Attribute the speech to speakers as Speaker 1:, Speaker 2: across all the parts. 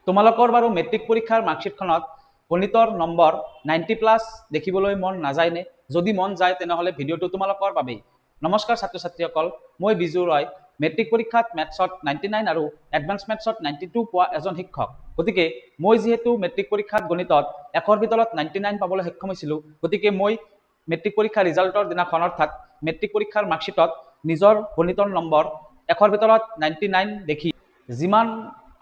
Speaker 1: তোমালোকৰ বাৰু মেট্ৰিক পৰীক্ষাৰ মাৰ্কশ্বিটখনত গণিতৰ নম্বৰ 90+ দেখিবলৈ মন নাযায়নে? যদি মন যায়, তেনেহ'লে ভিডিঅ'টো তোমালোকৰ বাবেই। নমস্কাৰ ছাত্ৰ ছাত্ৰীসকল, মই বিজু ৰয়, মেট্ৰিক পৰীক্ষাত মেথছত 99 আৰু এডভান্স মেথছত 92 পোৱা এজন শিক্ষক। গতিকে মই যিহেতু মেট্ৰিক পৰীক্ষাত গণিতত 100ৰ ভিতৰত 99 পাবলৈ সক্ষম হৈছিলোঁ, গতিকে মই মেট্ৰিক পৰীক্ষাৰ ৰিজাল্টৰ দিনাখন, অৰ্থাৎ মেট্ৰিক পৰীক্ষাৰ মাৰ্কশ্বিটত নিজৰ গণিতৰ নম্বৰ 100ৰ ভিতৰত 99 দেখি যিমান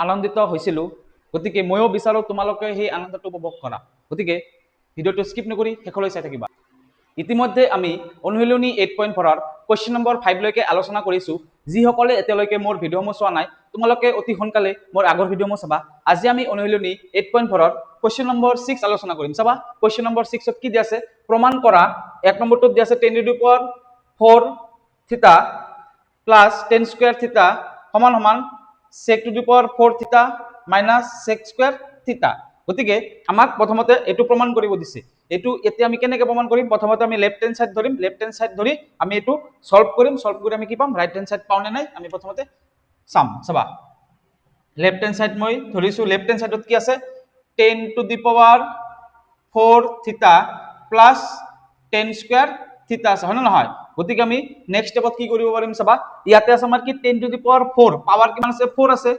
Speaker 1: আনন্দিত হৈছিলোঁ, গতিকে ময়ো বিচাৰোঁ তোমালোকে সেই আনন্দটো উপভোগ কৰা। গতিকে ভিডিঅ'টো স্কিপ নকৰি শেষলৈ চাই থাকিবা। ইতিমধ্যে আমি অনুশীলনী 8.4ৰ কুৱেশ্যন নম্বৰ 5লৈকে আলোচনা কৰিছোঁ। যিসকলে এতিয়ালৈকে মোৰ ভিডিঅ'সমূহ চোৱা নাই, তোমালোকে অতি সোনকালে মোৰ আগৰ ভিডিঅ'সমূহ চাবা। আজি আমি অনুশীলনী 8.4ৰ কুৱেশ্যন নম্বৰ 6 আলোচনা কৰিম। চাবা, কুৱেশ্যন নম্বৰ 6ত কি দিয়া আছে? প্ৰমাণ কৰা, এক নম্বৰটোত দিয়া আছে 10 to the power 4 theta plus 10 square theta সমান সমান sec to the power 4 theta minus sec square theta। গতিকে আমাক প্ৰথমতে এইটো প্ৰমাণ কৰিব দিছে। এইটো এতিয়া আমি কেনেকৈ প্ৰমাণ কৰিম? প্ৰথমতে আমি লেফ্ট হেণ্ড চাইড ধৰিম। লেফ্ট হেণ্ড চাইড ধৰি আমি এইটো চল্ভ কৰিম। চল্ভ কৰি আমি কি পাম, ৰাইট হেণ্ড চাইড পাওঁ নে নাই, আমি প্ৰথমতে চাম। চাবা, লেফ্ট হেণ্ড চাইড মই ধৰিছোঁ। লেফ্ট হেণ্ড চাইডত কি আছে? 10 to the power 4 theta plus 10 square theta আছে, হয় নে নহয়? গতিকে আমি নেক্সট ষ্টেপত কি কৰিব পাৰিম চাবা। ইয়াতে আছে আমাৰ কি? 10 to the power 4, power কিমান আছে? 4 আছে,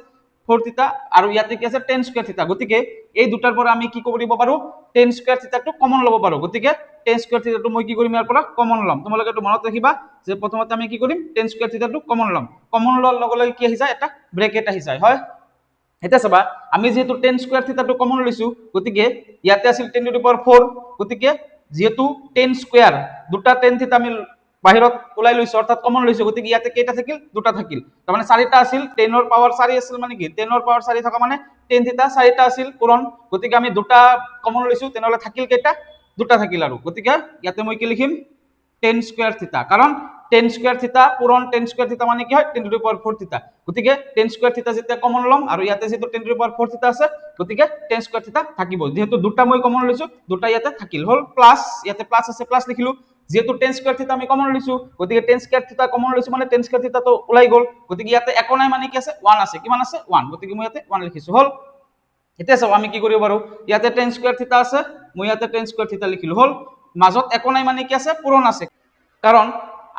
Speaker 1: 4 থিতা। আৰু ইয়াতে কি আছে? 10 স্কুৱেৰ থিতা। গতিকে এই দুটাৰ পৰা আমি কি কৰিব পাৰো? 10 স্কুৱেৰ থিতাটো কমন ল'ব পাৰো। গতিকে 10 স্কুৱেৰ থিতাটো মই কি কৰিম? ইয়াৰ পৰা কমন ল'ম। তোমালোকে এইটো মনত ৰাখিবা যে প্ৰথমতে আমি কি কৰিম? 10 স্কুৱেৰ থিতাটো কমন ল'ম। কমন লোৱাৰ লগে লগে কি আহি যায়? এটা ব্ৰেকেট আহি যায়, হয়। এতিয়া চাবা, আমি যিহেতু 10 স্কুৱেৰ থিতাটো কমন লৈছো, গতিকে ইয়াতে আছিল 10 টু the power 4। গতিকে যিহেতু 10 স্কুৱেৰ, দুটা 10 থিতা আমি বাহিৰত ওলাই লৈছো, অৰ্থাৎ কমন লৈছো, গতিকে ইয়াতে কেইটা থাকিল? দুটা থাকিল। তাৰমানে চাৰিটা আছিল, 10ৰ পাৱাৰ চাৰি আছিল। মানে কি? 10ৰ পাৱাৰ চাৰি থকা মানে 10 থিতা চাৰিটা আছিল পূৰণ। গতিকে আমি দুটা কমন লৈছো, তেনেহ'লে থাকিল কেইটা? দুটা থাকিল। আৰু গতিকে ইয়াতে মই কি লিখিম? 10 স্কুৱেৰ থিতা। কাৰণ 10 স্কুৱেৰ থিতা পূৰণ 10 স্কুৱেৰ থিতা মানে কি হয়? 10 to the power 4 theta। গতিকে 10 স্কুৱেৰ থিতা যেতিয়া কমন ল'ম আৰু ইয়াতে যিহেতু 10 to the power 4 theta আছে, গতিকে 10 স্কুৱেৰ থিতা থাকিব। যিহেতু দুটা মই কমন লৈছো, দুটা ইয়াতে থাকিল। হ'ল, প্লাছ, ইয়াতে প্লাছ আছে, প্লাছ লিখিলো। যিহেতু 10 স্কুৱেৰ থিতা আমি কমন লৈছো, গতিকে 10 স্কুৱেৰ থিতা কমন লৈছো মানে 10 স্কুৱেৰ থিতাটো ওলাই গ'ল। গতিকে ইয়াতে একো নাই মানে কি আছে? ওৱান আছে। কিমান আছে? ওৱান। গতিকে মই ইয়াতে ওৱান লিখিছো। হ'ল। এতিয়া চাওক, আমি কি কৰিব পাৰো? ইয়াতে 10 স্কুৱেৰ থিতা আছে, মই ইয়াতে 10 স্কুৱেৰ থিতা লিখিলো। হ'ল। মাজত একো নাই মানে কি আছে? পূৰণ আছে। কাৰণ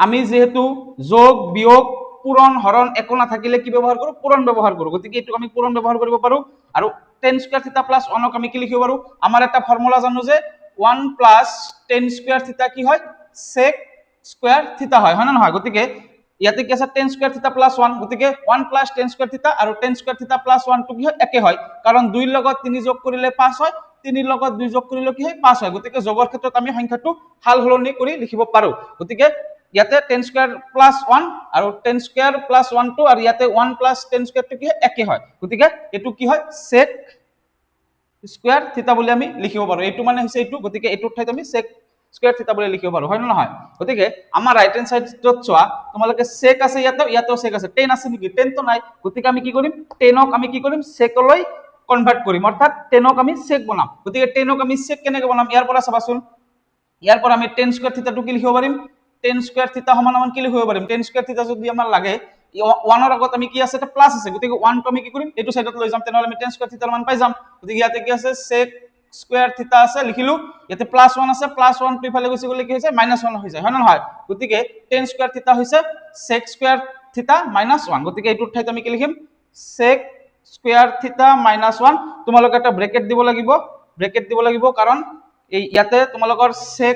Speaker 1: আমি যিহেতু যোগ, বিয়োগ, পূৰণ, হৰণ একো নাথাকিলে কি ব্যৱহাৰ কৰো? পূৰণ ব্যৱহাৰ কৰো। গতিকে এইটোক আমি পূৰণ ব্যৱহাৰ কৰিব পাৰো। আৰু 10 স্কুৱেৰ থিতা প্লাছ ওৱানক আমি কি লিখিব পাৰো? আমাৰ এটা ফৰ্মুলা জানো যে 1 প্লাছ 10 স্কুৱেৰ থিতা কি হয়? চেক স্কুৱেৰ থিতা হয়, হয় নে নহয়? গতিকে ইয়াতে কি আছে? 10 স্কুৱেৰ থিতা প্লাছ ওৱান। গতিকে 1 প্লাছ 10 স্কুৱেৰ থিতা আৰু 10 স্কুৱেৰ থিতা প্লাছ ওৱানটো কি হয়? একে হয়। কাৰণ দুইৰ লগত তিনি যোগ কৰিলে পাঁচ হয়, তিনিৰ লগত দুই যোগ কৰিলে কি হয়? পাঁচ হয়। গতিকে যোগৰ ক্ষেত্ৰত আমি সংখ্যাটো সাল সলনি কৰি লিখিব পাৰো। গতিকে ইয়াতে 10 স্কুৱেৰ প্লাছ ওৱান আৰু 10 স্কুৱেৰ প্লাছ ওৱানটো আৰু ইয়াতে ওৱান প্লাছ 10 স্কুৱেৰটো কি হয়? একে হয়। গতিকে এইটো কি হয়? চেক স্কুৱেৰ থিতা বুলি আমি লিখিব পাৰো। এইটো মানে হৈছে এইটো। গতিকে এইটোৰ ঠাইত আমি চেক স্কুৱেৰ থিতা বুলি লিখিব পাৰো, হয় নে নহয়? গতিকে আমাৰ ৰাইট হেণ্ড চাইডত চোৱা তোমালোকে, চেক আছে ইয়াতেও, ইয়াতেও চেক আছে। 10 আছে নেকি? 10তো নাই। গতিকে আমি কি কৰিম? 10ক আমি কি কৰিম? চেকলৈ কনভাৰ্ট কৰিম, অৰ্থাৎ 10ক আমি চেক বনাম। গতিকে 10ক আমি চেক কেনেকে বনাম? ইয়াৰ পৰা চাবাচোন, ইয়াৰ পৰা আমি 10 স্কুৱেৰ থিতাটো কি লিখিব পাৰিম? 10 স্কুৱেৰ থিতা সমান সমান কি লিখিব পাৰিম? 10 স্কুৱেৰ থিতা যদি আমাৰ লাগে, ওৱানৰ আগত আমি কি আছে? এটা প্লাছ আছে। গতিকে ওৱানটো আমি কি কৰিম? এইটো চাইডত লৈ যাম। তেনেহ'লে আমি 10 স্কুৱেৰ থিতাৰ মান পাই যাম। গতিকে ইয়াতে কি আছে? চেক স্কুৱেৰ থিতা আছে, লিখিলো। ইয়াতে প্লাছ ওৱান আছে, প্লাছ ওৱানটো ইফালে গুচি গ'লে কি হৈছে? মাইনাছ ওৱান হৈ যায়, হয় নে নহয়? গতিকে 10 স্কুৱেৰ থিতা হৈছে sec square theta minus 1। গতিকে এইটোৰ ঠাইত আমি কি লিখিম? Sec square theta minus 1। তোমালোকে এটা ব্ৰেকেট দিব লাগিব, ব্ৰেকেট দিব লাগিব। কাৰণ এই ইয়াতে তোমালোকৰ চেক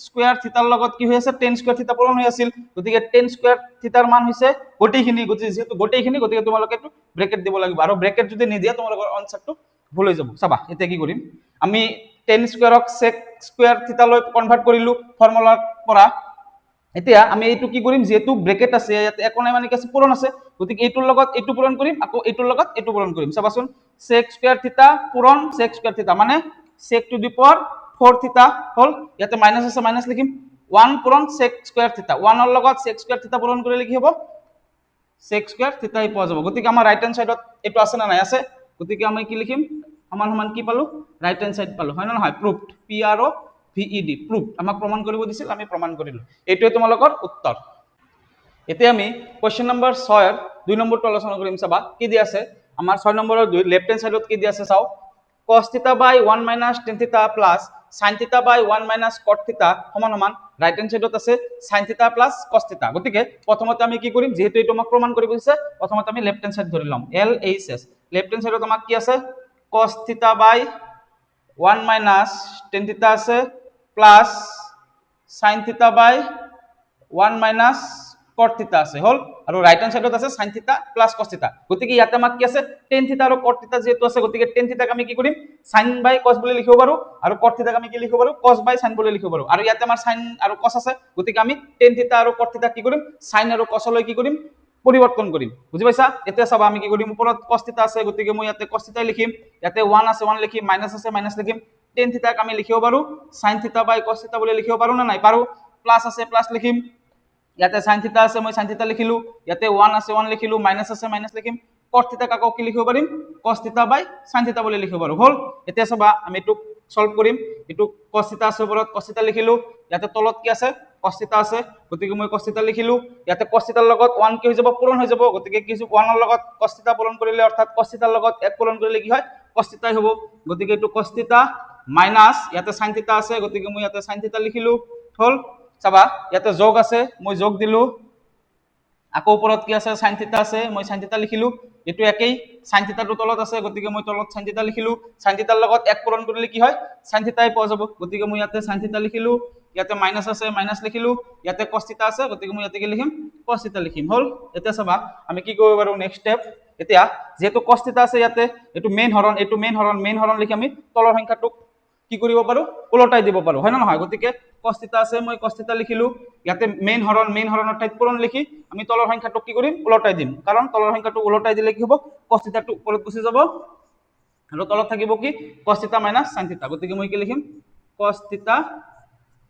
Speaker 1: স্কুৱেৰ থিতাৰ লগত কি হৈ আছে? 10 স্কুৱেৰ থিতা পূৰণ হৈ আছিল। গতিকে 10 স্কুৱেৰ থিতাৰ মান হৈছে গোটেইখিনি। গতিকে যিহেতু গোটেইখিনি, গতিকে তোমালোকে এইটো ব্ৰেকেট দিব লাগিব। আৰু ব্ৰেকেট যদি নিদিয়া, তোমালোকৰ আনচাৰটো ভুল হৈ যাব। চাবা, এতিয়া কি কৰিম আমি? 10 স্কুৱেৰক চেক স্কুৱেৰ থিতালৈ কনভাৰ্ট কৰিলো ফৰ্মুলাৰ পৰা। এতিয়া আমি এইটো কি কৰিম? যিহেতু ব্ৰেকেট আছে, ইয়াতে একো নাই মানে কি আছে? পূৰণ আছে। গতিকে এইটোৰ লগত এইটো পূৰণ কৰিম, আকৌ এইটোৰ লগত এইটো পূৰণ কৰিম। চাবাচোন, চেক স্কুৱেৰ থিতা পূৰণ চেক স্কুৱেৰ থিতা মানে sec to the power 4 theta। হ'ল। ইয়াতে মাইনাছ আছে, মাইনাছ লিখিম। ওৱান পূৰণ চেক স্কুৱেৰ থিতা, ওৱানৰ লগত চেক স্কুৱেৰ থিতা পূৰণ কৰিলে কি হ'ব? চেক স্কুৱেৰ থিতাই পোৱা যাব। গতিকে আমাৰ ৰাইট হেণ্ড চাইডত এইটো আছে নে নাই? আছে। গতিকে আমি কি লিখিম? সমান সমান কি পালো? ৰাইট হেণ্ড চাইড পালো, হয় নে নহয়? Proved, PROVED, proof। আমাক প্ৰমাণ কৰিব দিছিল, আমি প্ৰমাণ কৰিলো। এইটোৱে তোমালোকৰ উত্তৰ। এতিয়া আমি কুৱেশ্যন নম্বৰ 6ৰ 2 নম্বৰটো আলোচনা কৰিম। চাবা, কি দিয়া আছে? আমাৰ 6 নম্বৰৰ 2 লেফ্ট হেণ্ড চাইডত কি দিয়া আছে চাওঁ। Cos theta by 1 minus tan theta plus sin theta by 1 minus cot theta সমান সমান ৰাইট হেণ্ড চাইডত আছে sin theta plus cos theta। গতিকে প্ৰথমতে আমি কি কৰিম? যিহেতু এইটো আমাক প্ৰমাণ কৰিব দিছে, প্ৰথমতে আমি লেফ্ট হেণ্ড চাইড ধৰি ল'ম, LHS। Left hand চাইডত আমাক কি আছে? Cos theta by 1 minus tan theta আছে plus sin theta by 1 minus cot theta আছে, হ'ল। আৰু ৰাইট হেণ্ড চাইডত আছে sin theta plus cos theta। গতিকে ইয়াতে আমাক কি আছে? Tan theta আৰু cot theta যিহেতু আছে, গতিকে tan থিটাক আমি কি কৰিম? Sin by cos বুলি লিখিব পাৰো। আৰু cot থিটাক আমি কি লিখিব পাৰো? Cos by sin বুলি লিখিব পাৰো। আৰু ইয়াতে আমাৰ sin আৰু cos আছে, গতিকে আমি tan থিটা আৰু cot থিটাক কি কৰিম? Sin আৰু cosলৈ কি কৰিম? পৰিৱৰ্তন কৰিম। বুজি পাইছা? এতিয়া চাবা, আমি কি কৰিম? ওপৰত cos থিটা আছে, গতিকে মই ইয়াতে cos থিটাই লিখিম। ইয়াতে 1 আছে, 1 লিখিম, মাইনাছ আছে, মাইনাছ লিখিম। Tan থিটাক আমি লিখিব পাৰো sin theta by cos theta বুলি লিখিব পাৰো নে নাই? পাৰো। প্লাছ আছে, প্লাছ লিখিম। ইয়াতে sin থিটা আছে, মই sin থিটা লিখিলো। ইয়াতে 1 আছে, 1 লিখিলো, মাইনাছ আছে, মাইনাছ লিখিম। Cot থিটাক আকৌ কি লিখিব পাৰিম? Cos theta by sin theta বুলি লিখিব পাৰো, হ'ল। এতিয়া চাবা, আমি এইটোক সলভ কৰিম। এইটো cos থিটা আছে ওপৰত, cos থিটা লিখিলো। ইয়াতে তলত কি আছে? Cos থিটা আছে, গতিকে মই cos থিটা লিখিলো। ইয়াতে cos থিটাৰ লগত 1 কি হৈ যাব? পূৰণ হৈ যাব। গতিকে কি হৈছে? 1 ৰ লগত cos থিটা পূৰণ কৰিলে, অৰ্থাৎ cos থিটাৰ লগত 1 পূৰণ কৰিলে কি হয়? Cos থিটাই হ'ব। গতিকে এইটো cos থিটা মাইনাছ ইয়াতে sin থিটা আছে, গতিকে মই ইয়াতে sin থিটা লিখিলো, হ'ল। চাবা, ইয়াতে যোগ আছে, মই যোগ দিলো। আকৌ ওপৰত কি আছে? sin থিটা আছে, মই sin থিটা লিখিলো। এইটো একেই, sin থিটাটো তলত আছে, গতিকে মই তলত sin থিটা লিখিলো। Sin থিটাৰ লগত 1 পূৰণ কৰিলে কি হয়? Sin থিটাই পোৱা যাব। গতিকে মই ইয়াতে sin থিটা লিখিলো। ইয়াতে মাইনাছ আছে, মাইনাছ লিখিলো। ইয়াতে cos থিটা আছে, গতিকে মই ইয়াতে কি লিখিম? Cos থিটা লিখিম, হ'ল। এতিয়া চাবা, আমি কি কৰিব পাৰো নেক্সট ষ্টেপ। এতিয়া যিহেতু cos থিটা আছে ইয়াতে, এইটো মেইন হৰণ, এইটো মেইন হৰণ, মেইন হৰণ লিখি আমি তলৰ সংখ্যাটোক কি কৰিব পাৰো? ওলটাই দিব পাৰো, হয় নে নহয়? গতিকে cos থিটা আছে, মই cos থিটা লিখিলো। ইয়াতে মেইন হৰণ, মেইন হৰণৰ ঠাইত পূৰণ লিখি আমি তলৰ সংখ্যাটোক কি কৰিম? ওলটাই দিম। কাৰণ তলৰ সংখ্যাটো ওলটাই দিলে কি হ'ব? Cos থিটাটো ওপৰত গুচি যাব আৰু তলত থাকিব কি? Cos theta minus sin theta। গতিকে মই কি লিখিম? Cos theta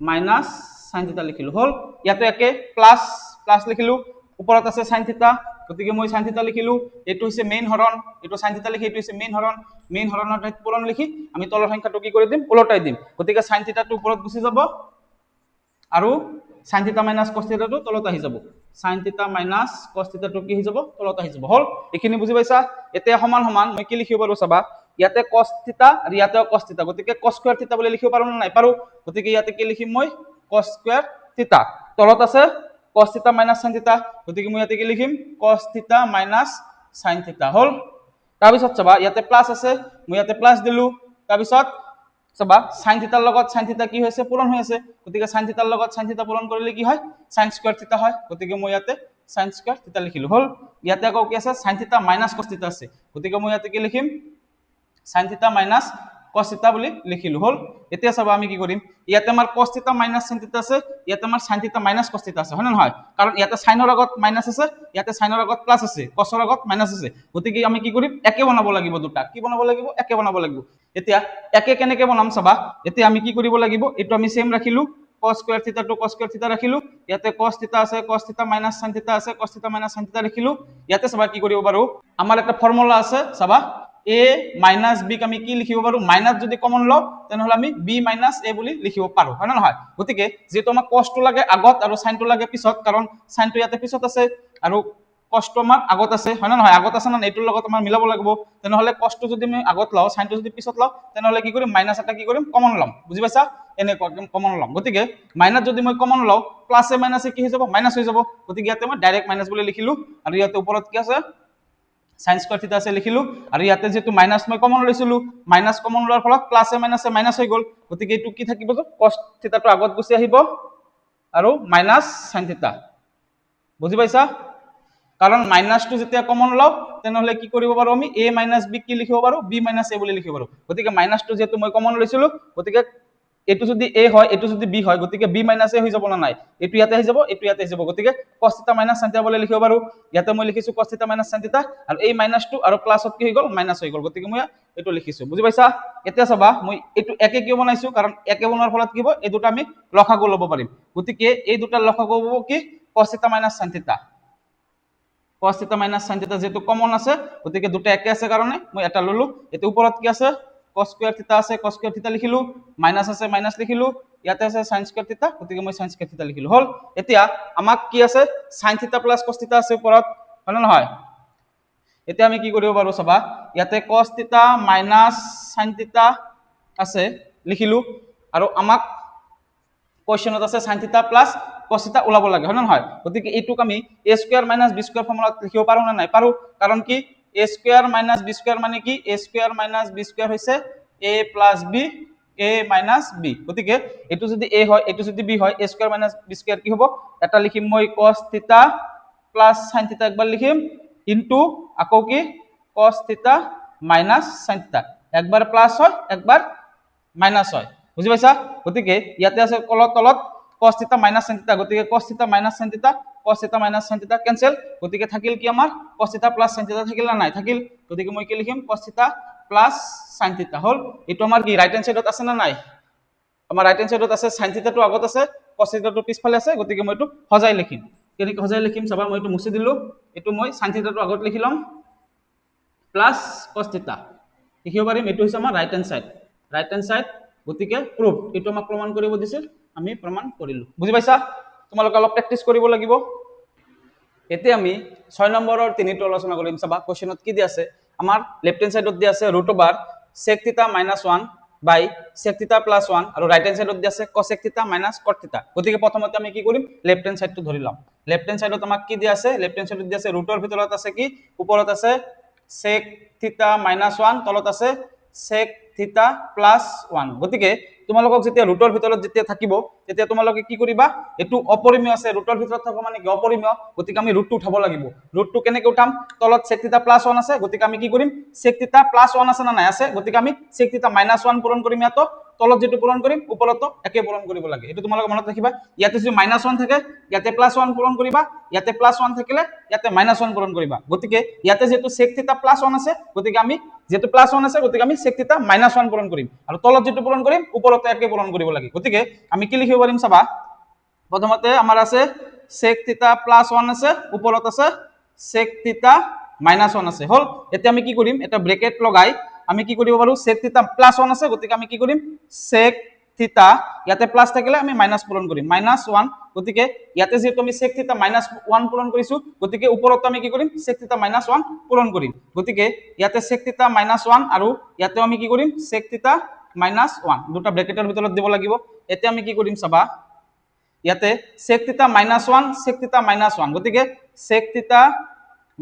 Speaker 1: minus sin theta লিখিলো, হ'ল। ইয়াতে একে, প্লাছ প্লাছ লিখিলো। ওপৰত আছে sin থিটা, গতিকে মই sin থিটা লিখিলো। এইটো হৈছে মেইন হৰণ, এইটো sin থিটা লিখি, এইটো হৈছে মেইন হৰণ, মেইন হৰণৰ ঠাইত পূৰণ লিখি আমি তলৰ সংখ্যাটো কি কৰি দিম? ওলটাই দিম। গতিকে sin থিটাটো ওপৰত গুচি যাব আৰু sin থিটা মাইনাছ cos থিটাটো তলত আহি যাব। Sin থিটা মাইনাছ cos থিটাটো কি হৈ যাব? তলত আহি যাব, হ'ল। এইখিনি বুজি পাইছা? এতিয়া সমান সমান মই কি লিখিব পাৰো চাবা। ইয়াতে cos থিটা আৰু ইয়াতেও cos থিটা, গতিকে cos square থিটা বুলি লিখিব পাৰো নে নাই? পাৰো। গতিকে ইয়াতে কি লিখিম মই? Cos square থিটা। তলত আছে cos theta minus sin theta, গতিকে মই ইয়াতে কি লিখিম? Cos theta minus sin theta, হ'ল। তাৰপিছত চাবা, ইয়াতে প্লাছ আছে, মই ইয়াতে প্লাছ দিলো। তাৰপিছত চাবা, sin থিটাৰ লগত sin থিটা কি হৈছে? পূৰণ হৈ আছে। গতিকে sin থিটাৰ লগত sin থিটা পূৰণ কৰিলে কি হয়? Sin square থিটা হয়। গতিকে মই ইয়াতে sin square থিটা লিখিলো, হ'ল। ইয়াতে আকৌ কি আছে? Sin theta minus cos theta আছে, গতিকে মই ইয়াতে কি লিখিম? Sin theta minus cos theta বুলি লিখিলো, হ'ল। এতিয়া চাবা, আমি কি কৰিম? ইয়াতে আমাৰ cos theta minus sin theta আছে, ইয়াতে আমাৰ sin theta minus cos theta আছে, হয় নে নহয়? কাৰণ ইয়াতে সাইনৰ আগত মাইনাছ আছে, ইয়াতে সাইনৰ আগত প্লাছ আছে, cosৰ আগত মাইনাছ আছে। গতিকে আমি কি কৰিম? একে বনাব লাগিব দুটা। কি বনাব লাগিব? একে বনাব লাগিব। এতিয়া একে কেনেকে বনাম চাবা। এতিয়া আমি কি কৰিব লাগিব? এইটো আমি সেম ৰাখিলো, cos square থিটাটো cos square থিটা ৰাখিলো। ইয়াতে cos থিটা আছে, cos theta minus sin theta আছে, cos theta minus sin theta ৰাখিলো। ইয়াতে চাবা, কি কৰিব পাৰো? আমাৰ এটা ফৰ্মুলা আছে, চাবা, a minus b ক আমি কি লিখিব পাৰো? মাইনাছ যদি কমন লওঁ, তেনেহ'লে আমি b minus a বুলি লিখিব পাৰো, হয় নে নহয়? গতিকে যিহেতু আমাক cosটো লাগে আগত আৰু সাইনটো লাগে পিছত, কাৰণ সাইনটো ইয়াতে পিছত আছে আৰু cosটো আমাৰ আগত আছে, হয় নে নহয়? আগত আছে না? এইটোৰ লগত আমাৰ মিলাব লাগিব। তেনেহ'লে cosটো যদি আমি আগত লওঁ, সাইনটো যদি পিছত লওঁ, তেনেহ'লে কি কৰিম? মাইনাছ এটা কি কৰিম? কমন ল'ম। বুজি পাইছা? এনেকুৱাকে কমন ল'ম। গতিকে মাইনাছ যদি মই কমন লওঁ, প্লাছে মাইনাছে কি হৈ যাব? মাইনাছ হৈ যাব। গতিকে ইয়াতে মই ডাইৰেক্ট মাইনাছ বুলি লিখিলো। আৰু ইয়াতে ওপৰত কি আছে? সাইন স্কোৱাৰ থিটা আছে, লিখিলো। আৰু ইয়াতে যিহেতু মাইনাছ মই কমন লৈছিলো, মাইনাছ কমন লোৱাৰ ফলত প্লাছে মাইনাছে মাইনাছ হৈ গ'ল। গতিকে এইটো কি থাকিব? কস থিটাটো আগত গুচি আহিব আৰু মাইনাছ সাইন থিটা। বুজি পাইছা? কাৰণ মাইনাছটো যেতিয়া কমন লওঁ, তেনেহ'লে কি কৰিব পাৰো আমি? এ মাইনাছ বি কি লিখিব পাৰো? বি মাইনাছ এ বুলি লিখিব পাৰো। গতিকে মাইনাছটো যিহেতু মই কমন লৈছিলো, গতিকে এইটো যদি এ হয়, এইটো যদি বি হয়, গতিকে বি মাইনাছ এ হৈ যাব না নাই? এইটো ইয়াতে আহি যাব, এইটো ইয়াতে আহি যাব। গতিকে cos theta minus sin theta বুলি লিখিব পাৰো। ইয়াতে মই লিখিছো cos theta minus sin theta। আৰু এই মাইনাছটো আৰু প্লাছত কি হৈ গ'ল? মাইনাছ হৈ গ'ল। গতিকে মই এইটো লিখিছো। বুজি পাইছা? এতিয়া চাবা, মই এইটো একে কিয় বনাইছো? কাৰণ একে বনোৱাৰ ফলত কি হ'ব? এই দুটা আমি লসাগু ল'ব পাৰিম। গতিকে এই দুটা লসাগু হ'ব কি? Cos theta minus sin theta। Cos theta minus sin theta যিহেতু কমন আছে, গতিকে দুটা একে আছে কাৰণে মই এটা ললো। এতিয়া ওপৰত কি আছে? Cos square থিটা আছে, cos square থিটা লিখিলো। মাইনাছ আছে, মাইনাছ লিখিলো। ইয়াতে আছে sin square থিটা, গতিকে মই sin square থিটা লিখিলো, হ'ল। এতিয়া আমাক কি আছে? Sin theta plus cos theta আছে ওপৰত, হয় নে নহয়? এতিয়া আমি কি কৰিব পাৰোঁ চাবা, ইয়াতে cos theta minus sin theta আছে, লিখিলোঁ। আৰু আমাক কুৱেশ্যনত আছে sin theta plus cos theta ওলাব লাগে, হয় নে নহয়? গতিকে এইটোক আমি a square minus b square ফৰ্মুলাত লিখিব পাৰোঁ নে নাই? পাৰোঁ। কাৰণ কি, a square minus b square মানে কি? A square minus b square হৈছে a plus b a minus b। গতিকে এইটো যদি এ হয়, এইটো যদি বি হয়, a square minus b square কি হ'ব? এটা লিখিম মই cos theta plus sin theta একবাৰ লিখিম, ইনটু আকৌ কি, cos theta minus sin theta। একবাৰ প্লাছ হয়, একবাৰ মাইনাছ হয়, বুজি পাইছা? গতিকে ইয়াতে আছে কলত তলত cos theta minus sin theta, গতিকে cos theta minus sin theta, cos theta minus sin theta cancel। গতিকে থাকিল কি আমাৰ? Cos theta plus sin theta থাকিল না নাই? থাকিল। গতিকে মই কি লিখিম? Cos theta plus sin theta হ'ল। এইটো আমাৰ কি ৰাইট হেণ্ড চাইডত আছে নে নাই? আমাৰ ৰাইট হেণ্ড চাইডত আছে। sin থিটাটো আগত আছে, cos থিটাটো পিছফালে আছে। গতিকে মই এইটো সজাই লিখিম। কেনেকৈ সজাই লিখিম চাবা, মই এইটো মুচি দিলোঁ। এইটো মই sin থিটাটো আগত লিখি ল'ম, প্লাছ cos থিটা লিখিব পাৰিম। এইটো হৈছে আমাৰ right hand side, right hand side। গতিকে প্ৰুফ, এইটো আমাক প্ৰমাণ কৰিব দিছিল, আমি প্ৰমাণ কৰিলোঁ। বুজি পাইছা? তোমালোকে অলপ প্ৰেক্টিচ কৰিব লাগিব। এতিয়া আমি 6 নম্বৰৰ 3টো আলোচনা কৰিম। চাবা, কুৱেশ্যনত কি দি আছে? আমাৰ লেফ্ট হেণ্ড চাইডত দি আছে root over sec theta minus 1 by sec theta plus 1 আৰু ৰাইট হেণ্ড চাইডত দি আছে cosec theta minus cot theta। গতিকে প্ৰথমতে আমি কি কৰিম? লেফ্ট হেণ্ড চাইডটো ধৰি ল'ম। লেফ্ট হেণ্ড চাইডত আমাক কি দি আছে? লেফ্ট হেণ্ড চাইডত দি আছে, ৰুটৰ ভিতৰত আছে কি? ওপৰত আছে sec theta minus 1, তলত আছে sec theta plus 1। গতিকে তোমালোকক যেতিয়া ৰুটৰ ভিতৰত যেতিয়া থাকিব, তেতিয়া তোমালোকে কি কৰিবা? এইটো অপৰিমেয় আছে। ৰুটৰ ভিতৰত থকা মানে কি? অপৰিমেয়। গতিকে আমি ৰুটটো উঠাব লাগিব। ৰুটটো কেনেকে উঠাম? তলত sec theta plus 1 আছে, গতিকে আমি কি কৰিম? sec theta plus 1 আছে নে নাই? আছে। গতিকে আমি sec theta minus 1 পূৰণ কৰিম। ইয়াতো তলত যিটো পূৰণ কৰিম, ওপৰতো একে পূৰণ কৰিব লাগে। এইটো তোমালোকে মনত ৰাখিবা। ইয়াতে যদি মাইনাছ 1 থাকে, ইয়াতে প্লাছ 1 পূৰণ কৰিবা। ইয়াতে প্লাছ 1 থাকিলে ইয়াতে মাইনাছ 1 পূৰণ কৰিবা। গতিকে ইয়াতে যিহেতু sec theta plus 1 আছে, গতিকে আমি যিহেতু প্লাছ 1 আছে, গতিকে আমি sec theta minus 1 পূৰণ কৰিম আৰু তলত যিটো পূৰণ কৰিম, ওপৰতো একে পূৰণ কৰিব লাগে। গতিকে আমি কি লিখিব পাৰিম চাবা। প্ৰথমতে আমাৰ আছে sec theta plus 1 আছে, ওপৰত আছে sec theta minus 1 আছে, হ'ল। এতিয়া আমি কি কৰিম? এটা ব্ৰেকেট লগাই আমি কি কৰিব পাৰো? sec theta plus 1 আছে, গতিকে আমি কি কৰিম? sec theta, ইয়াতে প্লাছ থাকিলে আমি মাইনাছ পূৰণ কৰিম, মাইনাছ 1। গতিকে ইয়াতে যিহেতু আমি sec theta minus 1 পূৰণ কৰিছো, গতিকে ওপৰতো আমি কি কৰিম? sec theta minus 1 পূৰণ কৰিম। গতিকে ইয়াতে sec theta minus 1 আৰু ইয়াতেও আমি কি কৰিম? sec theta minus 1, দুটা ব্ৰেকেটৰ ভিতৰত দিব লাগিব। এতিয়া আমি কি কৰিম চাবা, ইয়াতে sec theta minus 1, sec theta minus 1, গতিকে sec theta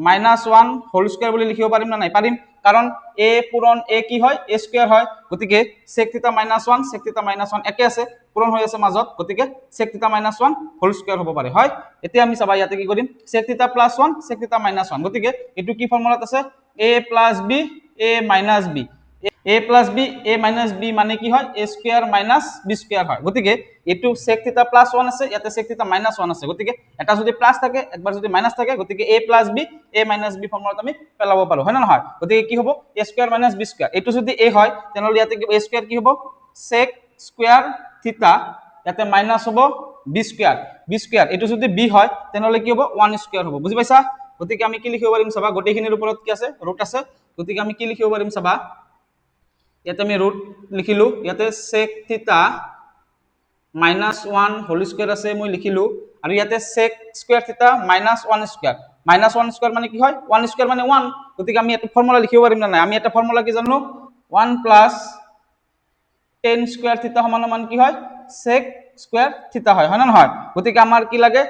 Speaker 1: minus 1 whole square বুলি লিখিব পাৰিম নে নাই? পাৰিম। কাৰণ a পূৰণ a কি হয়? A square হয়। গতিকে sec theta minus 1, sec theta minus 1 একে আছে, পূৰণ হৈ আছে মাজত, গতিকে sec theta minus 1 whole square হ'ব পাৰে, হয়। এতিয়া আমি চাবা, ইয়াতে কি কৰিম? sec theta plus 1, sec theta minus 1, গতিকে এইটো কি ফৰ্মুলাত আছে? A plus b a minus b। A plus b a minus b মানে কি হয়? A square minus b square হয়। গতিকে এইটো sec theta plus 1 আছে, ইয়াতে sec theta minus 1 আছে। গতিকে এটা যদি প্লাছ থাকে, একবাৰ যদি মাইনাছ থাকে, গতিকে a plus b a minus b ফৰ্মুলাত আমি পেলাব পাৰো, হয় নে নহয়? গতিকে কি হ'ব? A square minus b square। এইটো যদি a হয়, তেনেহ'লে ইয়াতে a square কি হ'ব? sec square থিটা, ইয়াতে মাইনাছ হ'ব b square, b square। এইটো যদি b হয়, তেনেহ'লে কি হ'ব? 1 স্কয়াৰ হ'ব। বুজি পাইছা? গতিকে আমি কি লিখিব পাৰিম চাবা, গোটেইখিনিৰ ওপৰত কি আছে? ৰুট আছে। গতিকে আমি কি লিখিব পাৰিম চাবা, ইয়াতে আমি ৰুট লিখিলো। ইয়াতে sec theta minus 1 whole square আছে, মই লিখিলো। আৰু ইয়াতে sec square theta minus 1 square, minus 1 square মানে কি হয়? 1 স্কয়াৰ মানে 1। গতিকে আমি এইটো ফৰ্মুলা লিখিব পাৰিম নে নাই? আমি এটা ফৰ্মুলা কি জানো? 1 প্লাছ টেন স্কয়াৰ থিটা সমান সমান কি হয়? sec square থিটা হয়, হয় নে নহয়? গতিকে আমাৰ কি লাগে?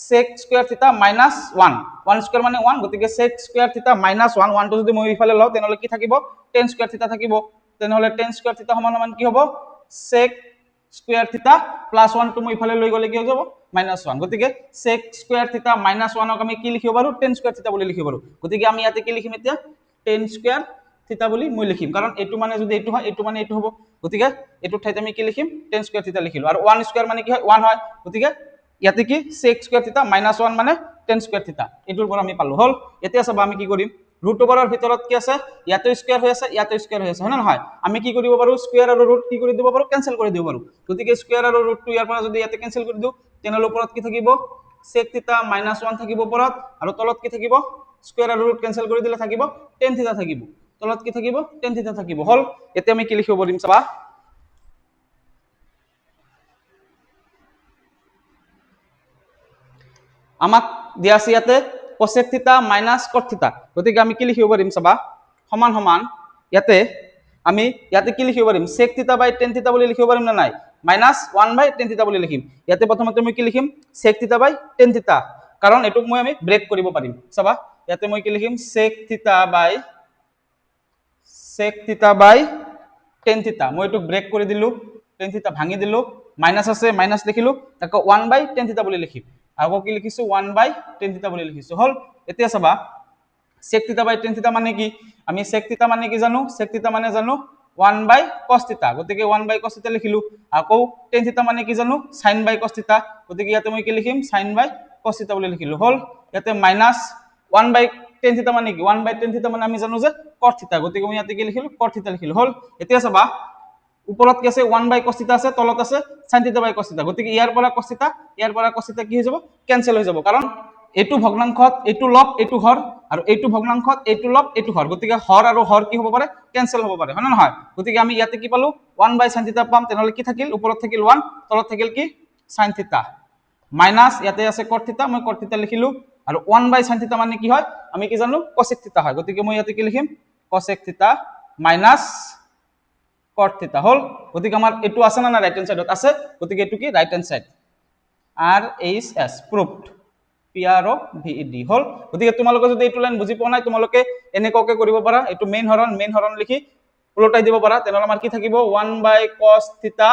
Speaker 1: sec square theta minus 1। 1 square মানে 1। গতিকে sec square theta minus 1, 1টো যদি মই ইফালে লওঁ, তেনেহ'লে কি থাকিব? টেন স্কয়াৰ থিটা থাকিব। তেনেহ'লে টেন স্কয়াৰ থিটা সমান সমান কি হ'ব? sec square থিটা প্লাছ 1টো মই ইফালে লৈ গ'লে কি হৈ যাব? মাইনাছ 1। গতিকে sec square থিটা মাইনাছ 1ক আমি কি লিখিব পাৰো? টেন স্কয়াৰ থিটা বুলি লিখিব পাৰো। গতিকে আমি ইয়াতে কি লিখিম এতিয়া? টেন স্কয়াৰ থিটা বুলি মই লিখিম। কাৰণ এইটো মানে যদি এইটো হয়, এইটো মানে এইটো হ'ব। গতিকে এইটোৰ ঠাইত আমি কি লিখিম? টেন স্কয়াৰ থিটা লিখিলো। আৰু 1 স্কয়াৰ মানে কি হয়? 1 হয়। গতিকে ইয়াতে কি sec square থিটা মাইনাছ 1 মানে টেন স্কয়াৰ থিটা, এইটোৰ পৰা আমি পালো, হ'ল। এতিয়া চাবা, আমি কি কৰিম? ৰুট ওভাৰৰ ভিতৰত কি আছে? ইয়াতে স্কয়াৰ হৈ আছে, ইয়াতে স্কয়াৰ হৈ আছে, হয় নে নহয়? আমি কি কৰিব পাৰো? স্কয়াৰ আৰু ৰুট কি কৰি দিব পাৰো? কেনচেল কৰি দিব পাৰো। গতিকে স্কয়াৰ আৰু ৰুটটো ইয়াৰ পৰা যদি ইয়াতে কেনচেল কৰি দিওঁ, তেনেহ'লে ওপৰত কি থাকিব? sec থিটা মাইনাছ 1 থাকিব ওপৰত। আৰু তলত কি থাকিব? স্কয়াৰ আৰু ৰুট কেনচেল কৰি দিলে থাকিব টেন থিটা থাকিব। তলত কি থাকিব? টেন থিটা থাকিব, হ'ল। এতিয়া আমি কি লিখিব পাৰিম চাবা, আমাক দিয়া আছে ইয়াতে Cosec theta minus cot theta। গতিকে আমি কি লিখিব পাৰিম চাবা, সমান সমান ইয়াতে আমি ইয়াতে কি লিখিব পাৰিম? Sec theta by tan theta বুলি লিখিব পাৰিম নে নাই? Minus one by tan theta বুলি লিখিম। ইয়াতে প্ৰথমতে মই কি লিখিম? Sec theta by tan theta, কাৰণ এইটোক মই আমি ব্ৰেক কৰিব পাৰিম। চাবা, ইয়াতে মই কি লিখিম? Sec theta by tan theta। মই এইটোক ব্ৰেক কৰি দিলো, টেন থিতা ভাঙি দিলো। মাইনাছ আছে, মাইনাছ লিখিলো। আকৌ ওৱান বাই টেন থিতা বুলি লিখিম। আকৌ কি লিখিছো? ওৱান বাই টেন থিতা বুলি লিখিছো। হ'ল। এতিয়া চাবা, sec theta by tan theta মানে কি? আমি চেক থিতা মানে কি জানো? চেক থিতা মানে জানো ওৱান বাই কছ থিতা, গতিকে ওৱান বাই কছ থিতা লিখিলো। আকৌ টেন থিতা মানে কি জানো? চাইন বাই কছ থিতা, গতিকে ইয়াতে মই কি লিখিম? চাইন বাই কছ থিতা বুলি লিখিলো। হ'ল। ইয়াতে minus one by tan theta মানে কি? ওৱান বাই টেন থিতা মানে আমি জানো যে কট থিতা, গতিকে মই ইয়াতে কি লিখিলো? কট থিতা লিখিলো। হ'ল। এতিয়া চাবা, ওপৰত কি আছে? ওৱান বাই কছ থিতা আছে, তলত আছে sin theta by cos theta। গতিকে ইয়াৰ পৰা কছ থিতা, ইয়াৰ পৰা কছ থিতা কি হৈ যাব? কেনচেল হৈ যাব, কাৰণ এইটো ভগ্নাংশত এইটো লব, এইটো হৰ, আৰু এইটো ভগ্নাংশত এইটো লব, এইটো হৰ। গতিকে হৰ আৰু হৰ কি হ'ব পাৰে? কেনচেল হ'ব পাৰে, হয় নে নহয়? গতিকে আমি ইয়াতে কি পালো? ওৱান বাই চাইন থিতা পাম। তেনেহ'লে কি থাকিল? ওপৰত থাকিল ওৱান, তলত থাকিল কি? চাইন থিতা। মাইনাছ ইয়াতে আছে কট থিতা, মই কট থিতা লিখিলো। আৰু ওৱান বাই চাইন থিতা মানে কি হয়? আমি কি জানো? কচেক থিতা হয়। গতিকে মই ইয়াতে কি লিখিম? Cosec theta minus cot theta। হ'ল। গতিকে আমাৰ এইটো আছে নে নাই? ৰাইট হেণ্ড চাইডত আছে। গতিকে এইটো কি? Right hand side, RHS, proved, PROVED। হ'ল। গতিকে তোমালোকে যদি এইটো লাইন বুজি পোৱা নাই, তোমালোকে এনেকুৱাকে কৰিব পাৰা। এইটো মেইন হৰণ, মেইন হৰণ লিখি ওলটাই দিব পাৰা। তেনেহ'লে আমাৰ কি থাকিব? ওৱান বাই কছ থিতা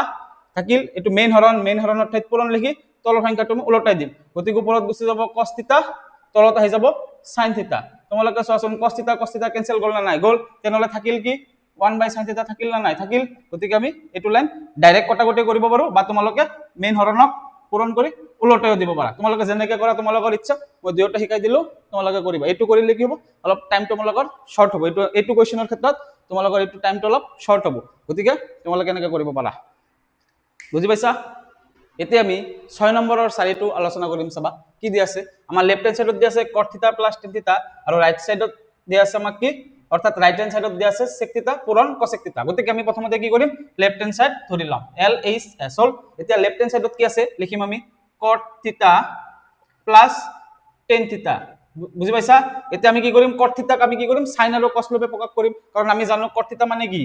Speaker 1: থাকিল। এইটো মেইন হৰণ, মেইন হৰণৰ ঠাইত পূৰণ লিখি তলৰ সংখ্যাটো মই ওলটাই দিম। গতিকে ওপৰত গুচি যাব কছ থিতা, তলত আহি যাব চাইন থিতা। তোমালোকে চোৱাচোন, cos theta, cos theta cancel গ'ল নে নাই? গ'ল। তেনেহ'লে থাকিল কি? ওৱান বাই চাইন থিতা থাকিল নে নাই? থাকিল। গতিকে আমি এইটো লাইন ডাইৰেক্ট কটাকটি কৰিব পাৰো বা তোমালোকে মেইন হৰণক পূৰণ কৰি ওলটাইও দিব পাৰা। তোমালোকে যেনেকে কৰা তোমালোকৰ ইচ্ছা। মই দুয়োটা শিকাই দিলো, তোমালোকে কৰিবা। এইটো কৰিলে কি হ'ব? অলপ টাইম তোমালোকৰ শ্বৰ্ট হ'ব। এইটো কুৱেশ্যনৰ ক্ষেত্ৰত তোমালোকৰ এইটো টাইমটো অলপ শ্বৰ্ট হ'ব। গতিকে তোমালোকে এনেকে কৰিব পাৰা। বুজি পাইছা? এতিয়া আমি 6 নম্বৰৰ 4টো আলোচনা কৰিম। চাবা, কি দি আছে? আমাৰ লেফ্ট হেণ্ড চাইডত দি আছে cot theta plus tan theta আৰু ৰাইট চাইডত দিয়া আছে আমাক কি? অৰ্থাৎ ৰাইট হেণ্ড চাইডত দিয়া আছে চেক থিতা পূৰণ কচেক থিতা। গতিকে আমি প্ৰথমতে কি কৰিম? লেফ্ট হেণ্ড চাইড ধৰি ল'ম, LHS। হ'ল। এতিয়া লেফ্ট হেণ্ড চাইডত কি আছে লিখিম আমি, cot theta plus tan theta। বুজি পাইছা? এতিয়া আমি কি কৰিম? কট থিতাক আমি কি কৰিম? চাইন আৰু কচ ৰূপে প্ৰকাশ কৰিম, কাৰণ আমি জানো কট থিতা মানে কি?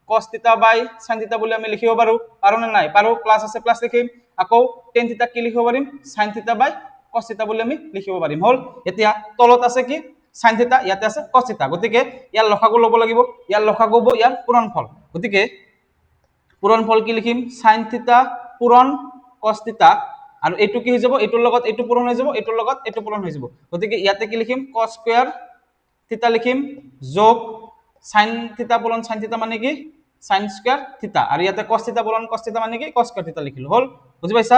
Speaker 1: Cos theta by sin theta বুলি আমি লিখিব পাৰো। পাৰো নে নাই? পাৰো। প্লাছ আছে, প্লাছ লিখিম। আকৌ টেন থিতাক কি লিখিব পাৰিম? Sin theta by cos theta বুলি আমি লিখিব পাৰিম। হ'ল। এতিয়া তলত আছে কি? চাইন থিতা। ইয়াতে আছে কচ থিতা। গতিকে ইয়াৰ লসাগু ল'ব লাগিব। ইয়াৰ লসাগু হ'ব ইয়াৰ পূৰণফল। গতিকে পূৰণফল কি লিখিম? চাইন থিতা পূৰণ কচ থিতা। আৰু এইটো কি হৈ যাব? এইটোৰ লগত এইটো পূৰণ হৈ যাব, এইটোৰ লগত এইটো পূৰণ হৈ যাব। গতিকে ইয়াতে কি লিখিম? কচ স্কুৱেৰ থিতা লিখিম, যোগ চাইন থিতা পূৰণ চাইন থিতা মানে কি? চাইন স্কুৱেৰ থিতা। আৰু ইয়াতে কচ থিতা পূৰণ কচ থিতা মানে কি? কচ স্কুৱেৰ থিতা লিখিলো। হ'ল। বুজি পাইছা?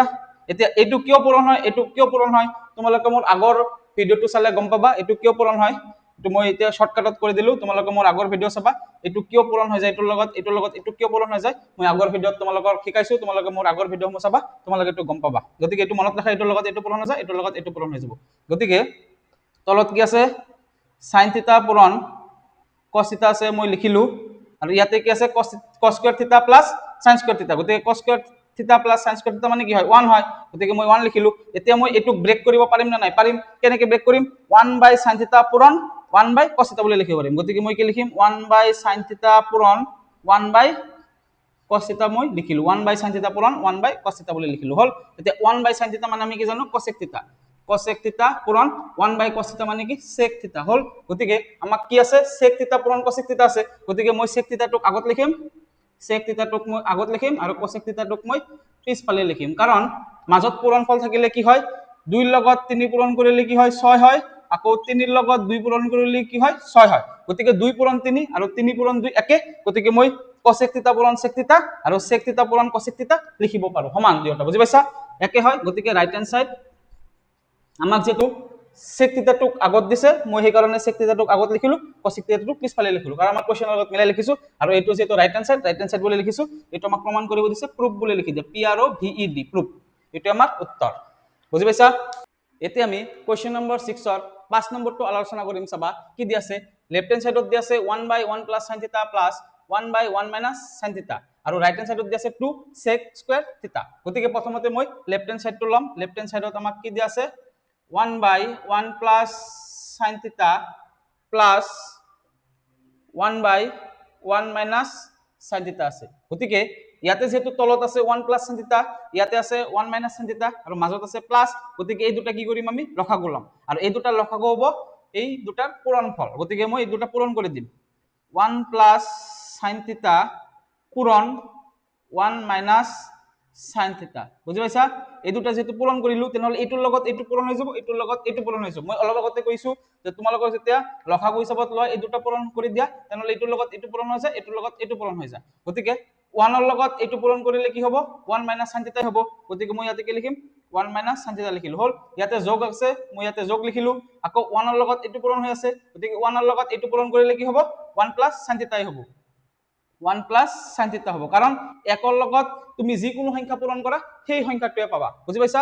Speaker 1: এতিয়া এইটো কিয় পূৰণ হয়, এইটো কিয় পূৰণ হয়, তোমালোকে মোৰ আগৰ ভিডিঅ'টো চালে গম পাবা এইটো কিয় পূৰণ হয়। এইটো মই এতিয়া শ্বৰ্টকাটত কৰি দিলো। তোমালোকে মোৰ আগৰ ভিডিঅ' চাবা, এইটো কিয় পূৰণ হৈ যায়, এইটোৰ লগত এইটোৰ লগত এইটো কিয় পূৰণ হৈ যায়, মই আগৰ ভিডিঅ'ত তোমালোকক শিকাইছো। তোমালোকে মোৰ আগৰ ভিডিঅ'সমূহ চাবা, তোমালোকে এইটো গম পাবা। গতিকে এইটো মনত ৰাখা, এইটোৰ লগত এইটো পূৰণ হৈ যায়, এইটোৰ লগত এইটো পূৰণ হৈ যাব। গতিকে তলত কি আছে? চাইন থিতা পূৰণ কচ থিতা আছে, মই লিখিলো। আৰু ইয়াতে কি আছে? Cos square theta plus sin square theta। গতিকে cos square theta plus sin square theta মানে কি হয়? ওৱান হয়। গতিকে মই ওৱান লিখিলো। এতিয়া মই এইটোক ব্ৰেক কৰিব পাৰিম নে নাই? পাৰিম। কেনেকে ব্ৰেক কৰিম? ওৱান বাই চাইন থিতা পূৰণ ওৱান বাই কচ থিতা বুলি লিখিব পাৰিম। গতিকে মই কি লিখিম? ওৱান বাই চাইন থিতা পূৰণ ওৱান বাই কচ থিতা মই লিখিলো। ওৱান বাই চাইন থিতা পূৰণ ওৱান বাই কচ থিতা বুলি লিখিলো। হ'ল। এতিয়া ওৱান বাই চাইন থিতা মানে আমি কি জানো? কচেক থিতা। কচেক থিতা পূৰণ ওৱান বাই কচ থিতা মানে কি? চেক থিতা। হ'ল। গতিকে আমাক কি আছে? চেক থিতা পূৰণ কচেক থিতা আছে। গতিকে মই চেক থিতাটোক আগত লিখিম। চেক থিতাটোক মই আগত লিখিম আৰু কচেক থিতাটোক মই পিছফালে লিখিম, কাৰণ মাজত পূৰণ ফল থাকিলে কি হয়? দুইৰ লগত তিনি পূৰণ কৰিলে কি হয়? ছয় হয়। আকৌ তিনিৰ লগত দুই পূৰণ কৰিলে কি হয়? ছয় হয়। গতিকে দুই পূৰণ তিনি আৰু তিনি পূৰণ দুই একে। গতিকে মই কচেক থিতা পূৰণ চেক থিতা আৰু চেক থিতা পূৰণ কচেক থিতা লিখিব পাৰো। সমান দুয়োটা, বুজি পাইছা? একে হয়। গতিকে ৰাইট হেণ্ড চাইড, আমাক যিহেতু চেক থিতাটোক আগত দিছে, মই সেইকাৰণে চেক থিতাটোক আগত লিখিলো, কচেক থিতাটোক পিছফালে লিখিলো, কাৰণ আমাৰ কুৱেশ্যনৰ লগত মিলাই লিখিছো। আৰু এইটো যিহেতু right hand side, right hand side বুলি লিখিছো। এইটো আমাক প্ৰমাণ কৰিব দিছে, প্ৰুফ বুলি লিখি দিয়ে, PROVED, proof। এইটো আমাৰ উত্তৰ। বুজি পাইছা? এতিয়া আমি কুৱেশ্যন নম্বৰ 6ৰ 5 নম্বৰটো আলোচনা কৰিম। চাবা, কি দি আছে? লেফ্ট হেণ্ড চাইডত দি আছে one by one plus sin theta plus one by one minus sin theta আৰু ৰাইট হেণ্ড চাইডত দি আছে টু চেক স্কুৱেৰ থিতা। গতিকে প্ৰথমতে মই লেফ্ট হেণ্ড চাইডটো ল'ম। লেফ্ট হেণ্ড চাইডত আমাক কি দিয়া আছে? One by one plus sin theta plus one by one minus sin theta আছে। গতিকে ইয়াতে যিহেতু তলত আছে ওৱান প্লাছ চাইন থিতা, ইয়াতে আছে ওৱান মাইনাছ চাইন থিতা আৰু মাজত আছে প্লাছ, গতিকে এই দুটা কি কৰিম আমি? লসাগু ল'ম। আৰু এই দুটাৰ লসাগু হ'ব এই দুটাৰ পূৰণফল। গতিকে মই এই দুটা পূৰণ কৰি দিম। ওৱান প্লাছ চাইন থিতা পূৰণ ওৱান মাইনাছ চাইন থিতা। বুজি পাইছা? এই দুটা যিহেতু পূৰণ কৰিলো, তেনেহ'লে এইটোৰ লগত এইটো পূৰণ হৈ যাব, এইটোৰ লগত এইটো পূৰণ হৈ যাব। মই অলপ আগতে কৈছো যে তোমালোকৰ যেতিয়া লসাগু হিচাপত লয়, এই দুটা পূৰণ কৰি দিয়া, তেনেহ'লে এইটোৰ লগত এইটো পূৰণ হৈ যায়, এইটোৰ লগত এইটো পূৰণ হৈ যায়। গতিকে ওৱানৰ লগত এইটো পূৰণ কৰিলে কি হ'ব? ওৱান মাইনাছ চাইন থিতাই হ'ব। গতিকে মই ইয়াতে কি লিখিম? ওৱান মাইনাছ চাইন থিতা লিখিলো। হ'ল। ইয়াতে যোগ আছে, মই ইয়াতে যোগ লিখিলো। আকৌ ওৱানৰ লগত এইটো পূৰণ হৈ আছে, গতিকে ওৱানৰ লগত এইটো পূৰণ কৰিলে কি হ'ব? ওৱান প্লাছ চাইন থিতাই হ'ব। ওৱান প্লাছ চাইন থিতা হ'ব, কাৰণ একৰ লগত তুমি যিকোনো সংখ্যা পূৰণ কৰা, সেই সংখ্যাটোৱে পাবা। বুজি পাইছা?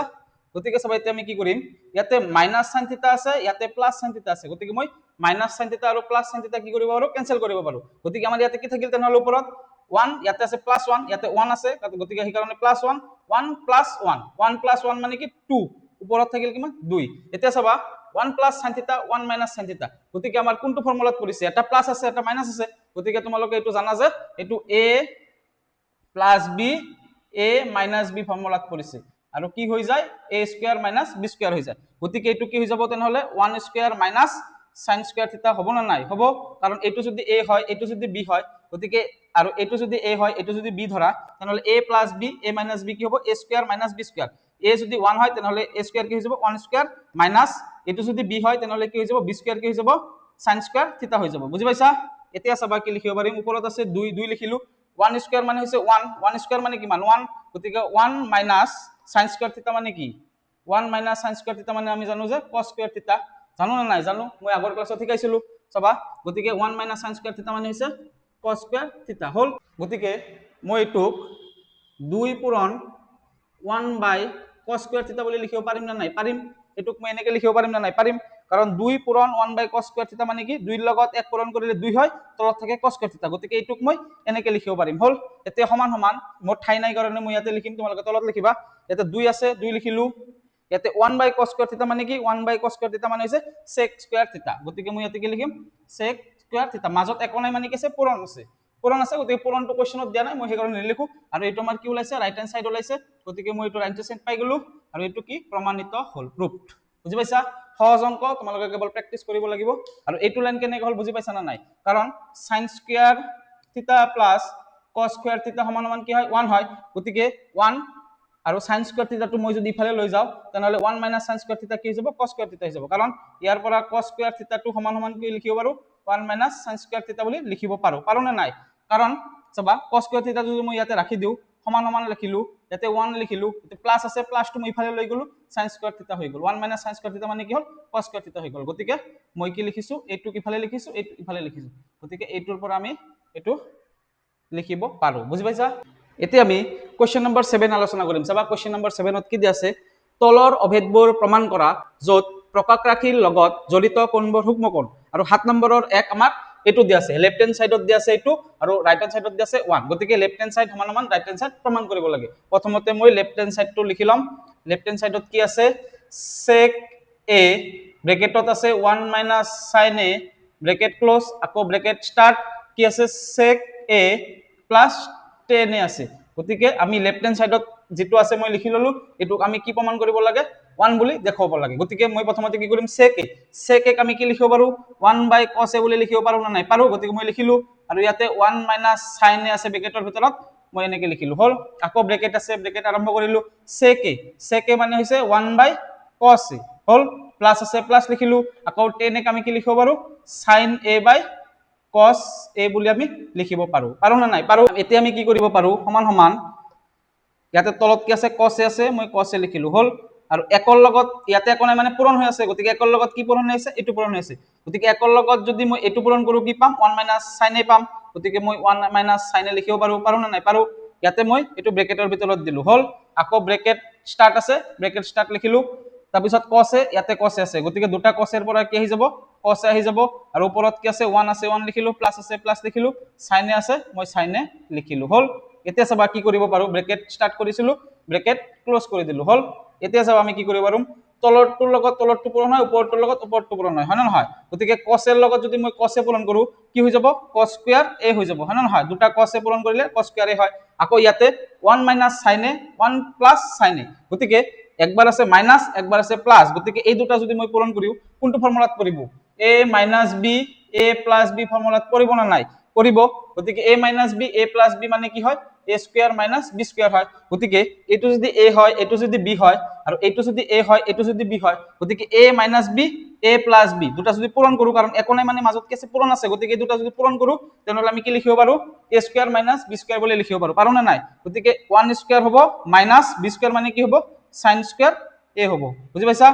Speaker 1: গতিকে চাবা, এতিয়া আমি কি কৰিম? ইয়াতে মাইনাছ চাইন থিতা আছে, ইয়াতে প্লাছ চাইন থিতা আছে। গতিকে মই মাইনাছ চাইন থিতা আৰু প্লাছ চাইন থিতা কি কৰিব পাৰো? কেনচেল কৰিব পাৰো। গতিকে আমাৰ ইয়াতে কি থাকিল তেনেহ'লে? ওপৰত ওৱান, ইয়াতে আছে প্লাছ ওৱান, ইয়াতে ওৱান আছে, গতিকে সেইকাৰণে plus one. One plus one, one plus one মানে কি? টু। ওপৰত থাকিল কিমান? দুই। এতিয়া চাবা, one plus sin theta, one minus sin theta। গতিকে আমাৰ কোনটো ফৰ্মুলাত পৰিছে? এটা প্লাছ আছে, এটা মাইনাছ আছে। গতিকে তোমালোকে এইটো জানা যে এইটো a plus b, a minus b ফৰ্মুলাত পৰিছে। আৰু কি হৈ যায়? A square minus b square হৈ যায়। গতিকে এইটো কি হৈ যাব তেনেহ'লে? One square minus sin square theta হ'ব নে নাই? হ'ব। কাৰণ এইটো যদি এ হয়, এইটো যদি বি হয়, গতিকে আৰু এইটো যদি এ হয়, এইটো যদি বি ধৰা, তেনেহ'লে a plus b, a minus b কি হ'ব? A square minus b square। A যদি ওৱান হয়, তেনেহ'লে এ স্কুৱেৰ কি হৈ যাব? ওৱান স্কুৱেৰ মাইনাছ, এইটো যদি বি হয়, তেনেহ'লে কি হৈ যাব? বি স্কুৱেৰ কি হৈ যাব? চাইন স্কুৱেৰ থিতা হৈ যাব। বুজি পাইছা? এতিয়া চাবা, কি লিখিব পাৰিম? ওপৰত আছে দুই, দুই লিখিলো। ওৱান স্কুৱেৰ মানে হৈছে ওৱান। ওৱান স্কুৱেৰ মানে কিমান? ওৱান। গতিকে one minus sin square theta মানে কি? One minus sin square theta মানে আমি জানো যে কছ স্কুৱেৰ থিতা। জানো নে নাই? জানো, মই আগৰ ক্লাছত শিকাইছিলো। চাবা, গতিকে one minus sin square theta মানে হৈছে কছ স্কুৱেৰ থিতা। হ'ল। গতিকে মই এইটোক দুই পূৰণ one by cos square theta বুলি লিখিব পাৰিম নে নাই? পাৰিম। এইটোক মই এনেকে লিখিব পাৰিম নে নাই? পাৰিম। কাৰণ দুই পূৰণ one by cos square theta মানে কি? দুইৰ লগত এক পূৰণ কৰিলে দুই হয়, তলত থাকে কছ স্কুৱেৰ থিতা। গতিকে এইটোক মই এনেকে লিখিব পাৰিম। হ'ল। এতিয়া সমান সমান, মোৰ ঠাই নাই কাৰণে মই ইয়াতে লিখিম, তোমালোকে তলত লিখিবা। ইয়াতে দুই আছে, দুই লিখিলো। ইয়াতে one by cos square theta মানে কি? One by cos square theta মানে হৈছে চেক স্কুৱেৰ থিতা। গতিকে মই ইয়াতে কি লিখিম? চেক স্কুৱেৰ থিতা। মাজত একো নাই মানে কি আছে? পূৰণ আছে। পূৰণ আছে, গতিকে পূৰণটো কুৱেশ্যনত দিয়া নাই, মই সেইকাৰণে নিলিখো। আৰু এইটো আমাৰ কি ওলাইছে? ৰাইট হেণ্ড চাইড ওলাইছে। গতিকে মই এইটো ৰাইট হেণ্ড চাইড পাই গলো। আৰু এইটো কি প্ৰমাণিত হ'ল? প্ৰুফড। বুজি পাইছা? সহজ অংক, তোমালোকে কেৱল প্ৰেক্টিচ কৰিব লাগিব। আৰু এইটো লাইন কেনেকৈ হ'ল, বুজি পাইছা না নাই? কাৰণ sin square theta plus cos square theta সমান সমান কি হয়? ওৱান হয়। গতিকে ওৱান আৰু চাইন স্কুৱেৰ থিতাটো মই যদি ইফালে লৈ যাওঁ, তেনেহ'লে one minus sin square theta কি হৈ যাব? কছ স্কুৱেৰ থিতা হৈ যাব। কাৰণ ইয়াৰ পৰা কছ স্কুৱেৰ থিতাটো সমান সমান কি লিখিব পাৰো? One minus sin square theta বুলি লিখিব পাৰো। পাৰো নে নাই? কাৰণ চাবা, কছ স্কুৱেৰ থিতাটো যদি মই ইয়াতে ৰাখি দিওঁ, সমান সমান লিখিলো, ইয়াতে ওৱান লিখিলো, প্লাছ আছে, প্লাছটো মই ইফালে লৈ গ'লো, চাইন স্কুৱেৰ থিতা হৈ গ'ল। One minus sin square theta মানে কি হ'ল? কছ স্কুৱেৰ থিতা হৈ গ'ল। গতিকে মই কি লিখিছো? এইটোক ইফালে লিখিছো, এইটো ইফালে লিখিছো। গতিকে এইটোৰ পৰা আমি এইটো লিখিব পাৰো। বুজি পাইছা? এতিয়া আমি কুৱেশ্যন নম্বৰ 7 আলোচনা কৰিম। চাবা, কুৱেশ্যন নম্বৰ 7ত কি দিয়া আছে? তলৰ অভেদবোৰ প্ৰমাণ কৰা, য'ত প্ৰকাশ ৰাশিৰ লগত জড়িত কোণবোৰ সূক্ষ্ম কোণ। আৰু 7 নম্বৰৰ 1 আমাক এইটো দিয়া আছে। লেফ্ট হেণ্ড চাইডত দিয়া আছে এইটো আৰু ৰাইট হেণ্ড চাইডত দিয়া আছে ওৱান। গতিকে লেফ্ট হেণ্ড চাইড সমান সমান ৰাইট হেণ্ড চাইড প্ৰমাণ কৰিব লাগে। প্ৰথমতে মই লেফ্ট হেণ্ড চাইডটো লিখি ল'ম। লেফ্ট হেণ্ড চাইডত কি আছে? চেক এ, ব্ৰেকেটত আছে one minus sin A, bracket close, আকৌ ব্ৰেকেট ষ্টাৰ্ট, কি আছে? Sec A plus tan A আছে। গতিকে আমি লেফ্ট হেণ্ড চাইডত যিটো আছে মই লিখি ললো। এইটোক আমি কি প্ৰমাণ কৰিব লাগে? ওৱান বুলি দেখুৱাব লাগে। গতিকে মই প্ৰথমতে কি কৰিম? চেক এ। চেক এক আমি কি লিখিব পাৰো? ওৱান বাই কছ এ বুলি লিখিব পাৰো নে নাই? পাৰো। গতিকে মই লিখিলো। আৰু ইয়াতে ওৱান মাইনাছ চাইন এ আছে ব্ৰেকেটৰ ভিতৰত, মই এনেকে লিখিলো। হ'ল। আকৌ ব্ৰেকেট আছে, ব্ৰেকেট আৰম্ভ কৰিলো। চেক এ, চেক এ মানে হৈছে ওৱান বাই কছ এ। হ'ল। প্লাছ আছে, প্লাছ লিখিলো। আকৌ টেন এক আমি কি লিখিব পাৰো? Sin A by cos A বুলি আমি লিখিব পাৰো। পাৰো নে নাই? পাৰো। এতিয়া আমি কি কৰিব পাৰো? সমান সমান, ইয়াতে তলত কি আছে? কছ এ আছে, মই কছ এ লিখিলো। হ'ল। আৰু একৰ লগত ইয়াতে একো নাই মানে পূৰণ হৈ আছে। গতিকে একৰ লগত কি পূৰণ হৈ আছে? এইটো পূৰণ হৈ আছে। গতিকে একৰ লগত যদি মই এইটো পূৰণ কৰো, কি পাম? ওৱান মাইনাছ চাইন এ পাম। গতিকে মই ওৱান মাইনাছ চাইন এ লিখিব পাৰো। পাৰো নে নাই? পাৰো। ইয়াতে মই এইটো ব্ৰেকেটৰ ভিতৰত দিলো। হ'ল। আকৌ ব্ৰেকেট ষ্টাৰ্ট আছে, ব্ৰেকেট ষ্টাৰ্ট লিখিলো। তাৰপিছত কছ এ, ইয়াতে কছ এ আছে। গতিকে দুটা কছেৰ পৰা কি আহি যাব? কছ এ আহি যাব। আৰু ওপৰত কি আছে? ওৱান আছে, ওৱান লিখিলো। প্লাছ আছে, প্লাছ লিখিলো। চাইন এ আছে, মই চাইন এ লিখিলো। হ'ল। এতিয়া চাবা কি কৰিব পাৰো। ব্ৰেকেট ষ্টাৰ্ট কৰিছিলো, ব্ৰেকেট ক্ল'জ কৰি দিলো। হ'ল। এতিয়া চাবা আমি কি কৰিব পাৰিম? তলৰটোৰ লগত তলৰটো পূৰণ হয়, ওপৰটোৰ লগত ওপৰটো পূৰণ হয়, হয় নে নহয়? গতিকে কছ এৰ লগত যদি মই কছ এ পূৰণ কৰোঁ, কি হৈ যাব? কছ স্কুৱেৰ এ হৈ যাব, হয় নে নহয়? দুটা কছ এ পূৰণ কৰিলে কছ স্কুৱেৰ এ হয়। আকৌ ইয়াতে one minus sine A, one plus sine A, গতিকে একবাৰ আছে মাইনাছ, একবাৰ আছে প্লাছ। গতিকে এই দুটা যদি মই পূৰণ কৰোঁ, কোনটো ফৰ্মুলাত পৰিব? A minus B, A plus B ফৰ্মুলাত পৰিব নে নাই? পৰিব। গতিকে A minus B, A plus B মানে কি হয়? A square minus B square হয়। গতিকে এইটো যদি এ হয়, এইটো যদি বি হয়, আৰু এইটো যদি এ হয়, এইটো যদি বি হয়, গতিকে A minus B, A plus B দুটা যদি পূৰণ কৰোঁ, কাৰণ একো নাই মানে মাজত কি আছে? পূৰণ আছে। গতিকে এই দুটা যদি পূৰণ কৰোঁ, তেনেহ'লে আমি কি লিখিব পাৰোঁ? A square minus B square বুলি লিখিব পাৰোঁ। পাৰোঁ নে নাই? গতিকে ওৱান স্কুৱেৰ হ'ব, মাইনাছ বি স্কুৱেৰ মানে কি হ'ব? চাইন স্কুৱেৰ এ হ'ব। বুজি পাইছা?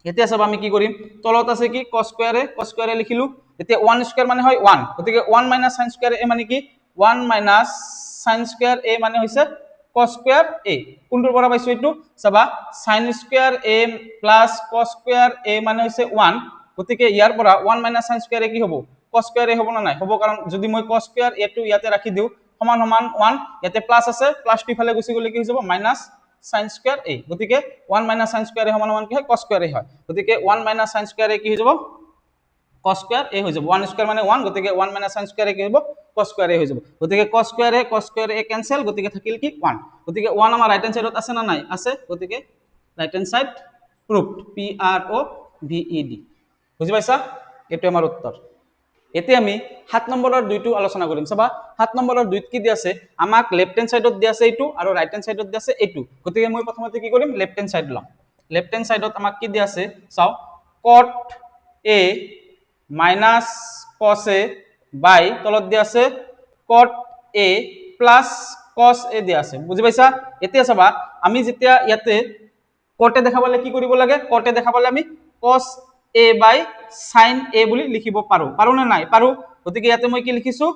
Speaker 1: এতিয়া চাবা, আমি কি কৰিম। তলত আছে কি? Cos square A, cos square A লিখিলো। এতিয়া ওৱান স্কুৱেৰ মানে হয় ওৱান। গতিকে one minus sine square A মানে কি? One minus sine square A মানে হৈছে কছ স্কুৱেৰ এ। কোনটোৰ পৰা পাইছো এইটো চাবা। Sine square A plus cos square A মানে হৈছে ওৱান। গতিকে ইয়াৰ পৰা one minus sine square A কি হ'ব? কছ স্কুৱেৰ এ হ'ব নে নাই? হ'ব। কাৰণ যদি মই কছ স্কুৱেৰ এটো ইয়াতে ৰাখি দিওঁ, সমান সমান ওৱান, ইয়াতে প্লাছ আছে, প্লাছটো ইফালে গুচি গ'লে কি হৈ যাব? মাইনাছ চাইন স্কুৱেৰ এ। গতিকে one minus sine square A সমান সমান কি হয়? কছ স্কুৱেৰ এ হয়। গতিকে one minus sine square A কি হৈ যাব? কছ স্কুৱেৰ এ হৈ যাব। ওৱান স্কুৱেৰ মানে ওৱান। গতিকে one minus sine square A কি হ'ব? কছ স্কুৱেৰ এ হৈ যাব। গতিকে cos square A, cos square A cancel. গতিকে থাকিল কি? ওৱান। গতিকে ওৱান আমাৰ ৰাইট হেণ্ড চাইডত আছে নে নাই? আছে। গতিকে right hand side proved, PROVED। বুজি পাইছা? এইটো আমাৰ উত্তৰ। এতিয়া আমি 7 নম্বৰৰ দুইটো আলোচনা কৰিম। চাবা, 7 নম্বৰৰ দুইত কি দি আছে আমাক? লেফ্ট হেণ্ড চাইডত দি আছে এইটো আৰু ৰাইট হেণ্ড চাইডত দি আছে এইটো। গতিকে মই প্ৰথমতে কি কৰিম? লেফ্ট হেণ্ড চাইড ল'ম। লেফ্ট হেণ্ড চাইডত আমাক কি দি আছে চাওঁ। Cot A minus cos A by তলত দিয়া আছে cot A plus cos A দিয়া আছে। বুজি পাইছা? এতিয়া চাবা, আমি যেতিয়া ইয়াতে কটে দেখাবলৈ কি কৰিব লাগে? কটে দেখাবলৈ আমি cos A by sine A বুলি লিখিব পাৰো। পাৰো নে নাই? পাৰো। গতিকে ইয়াতে মই কি লিখিছো?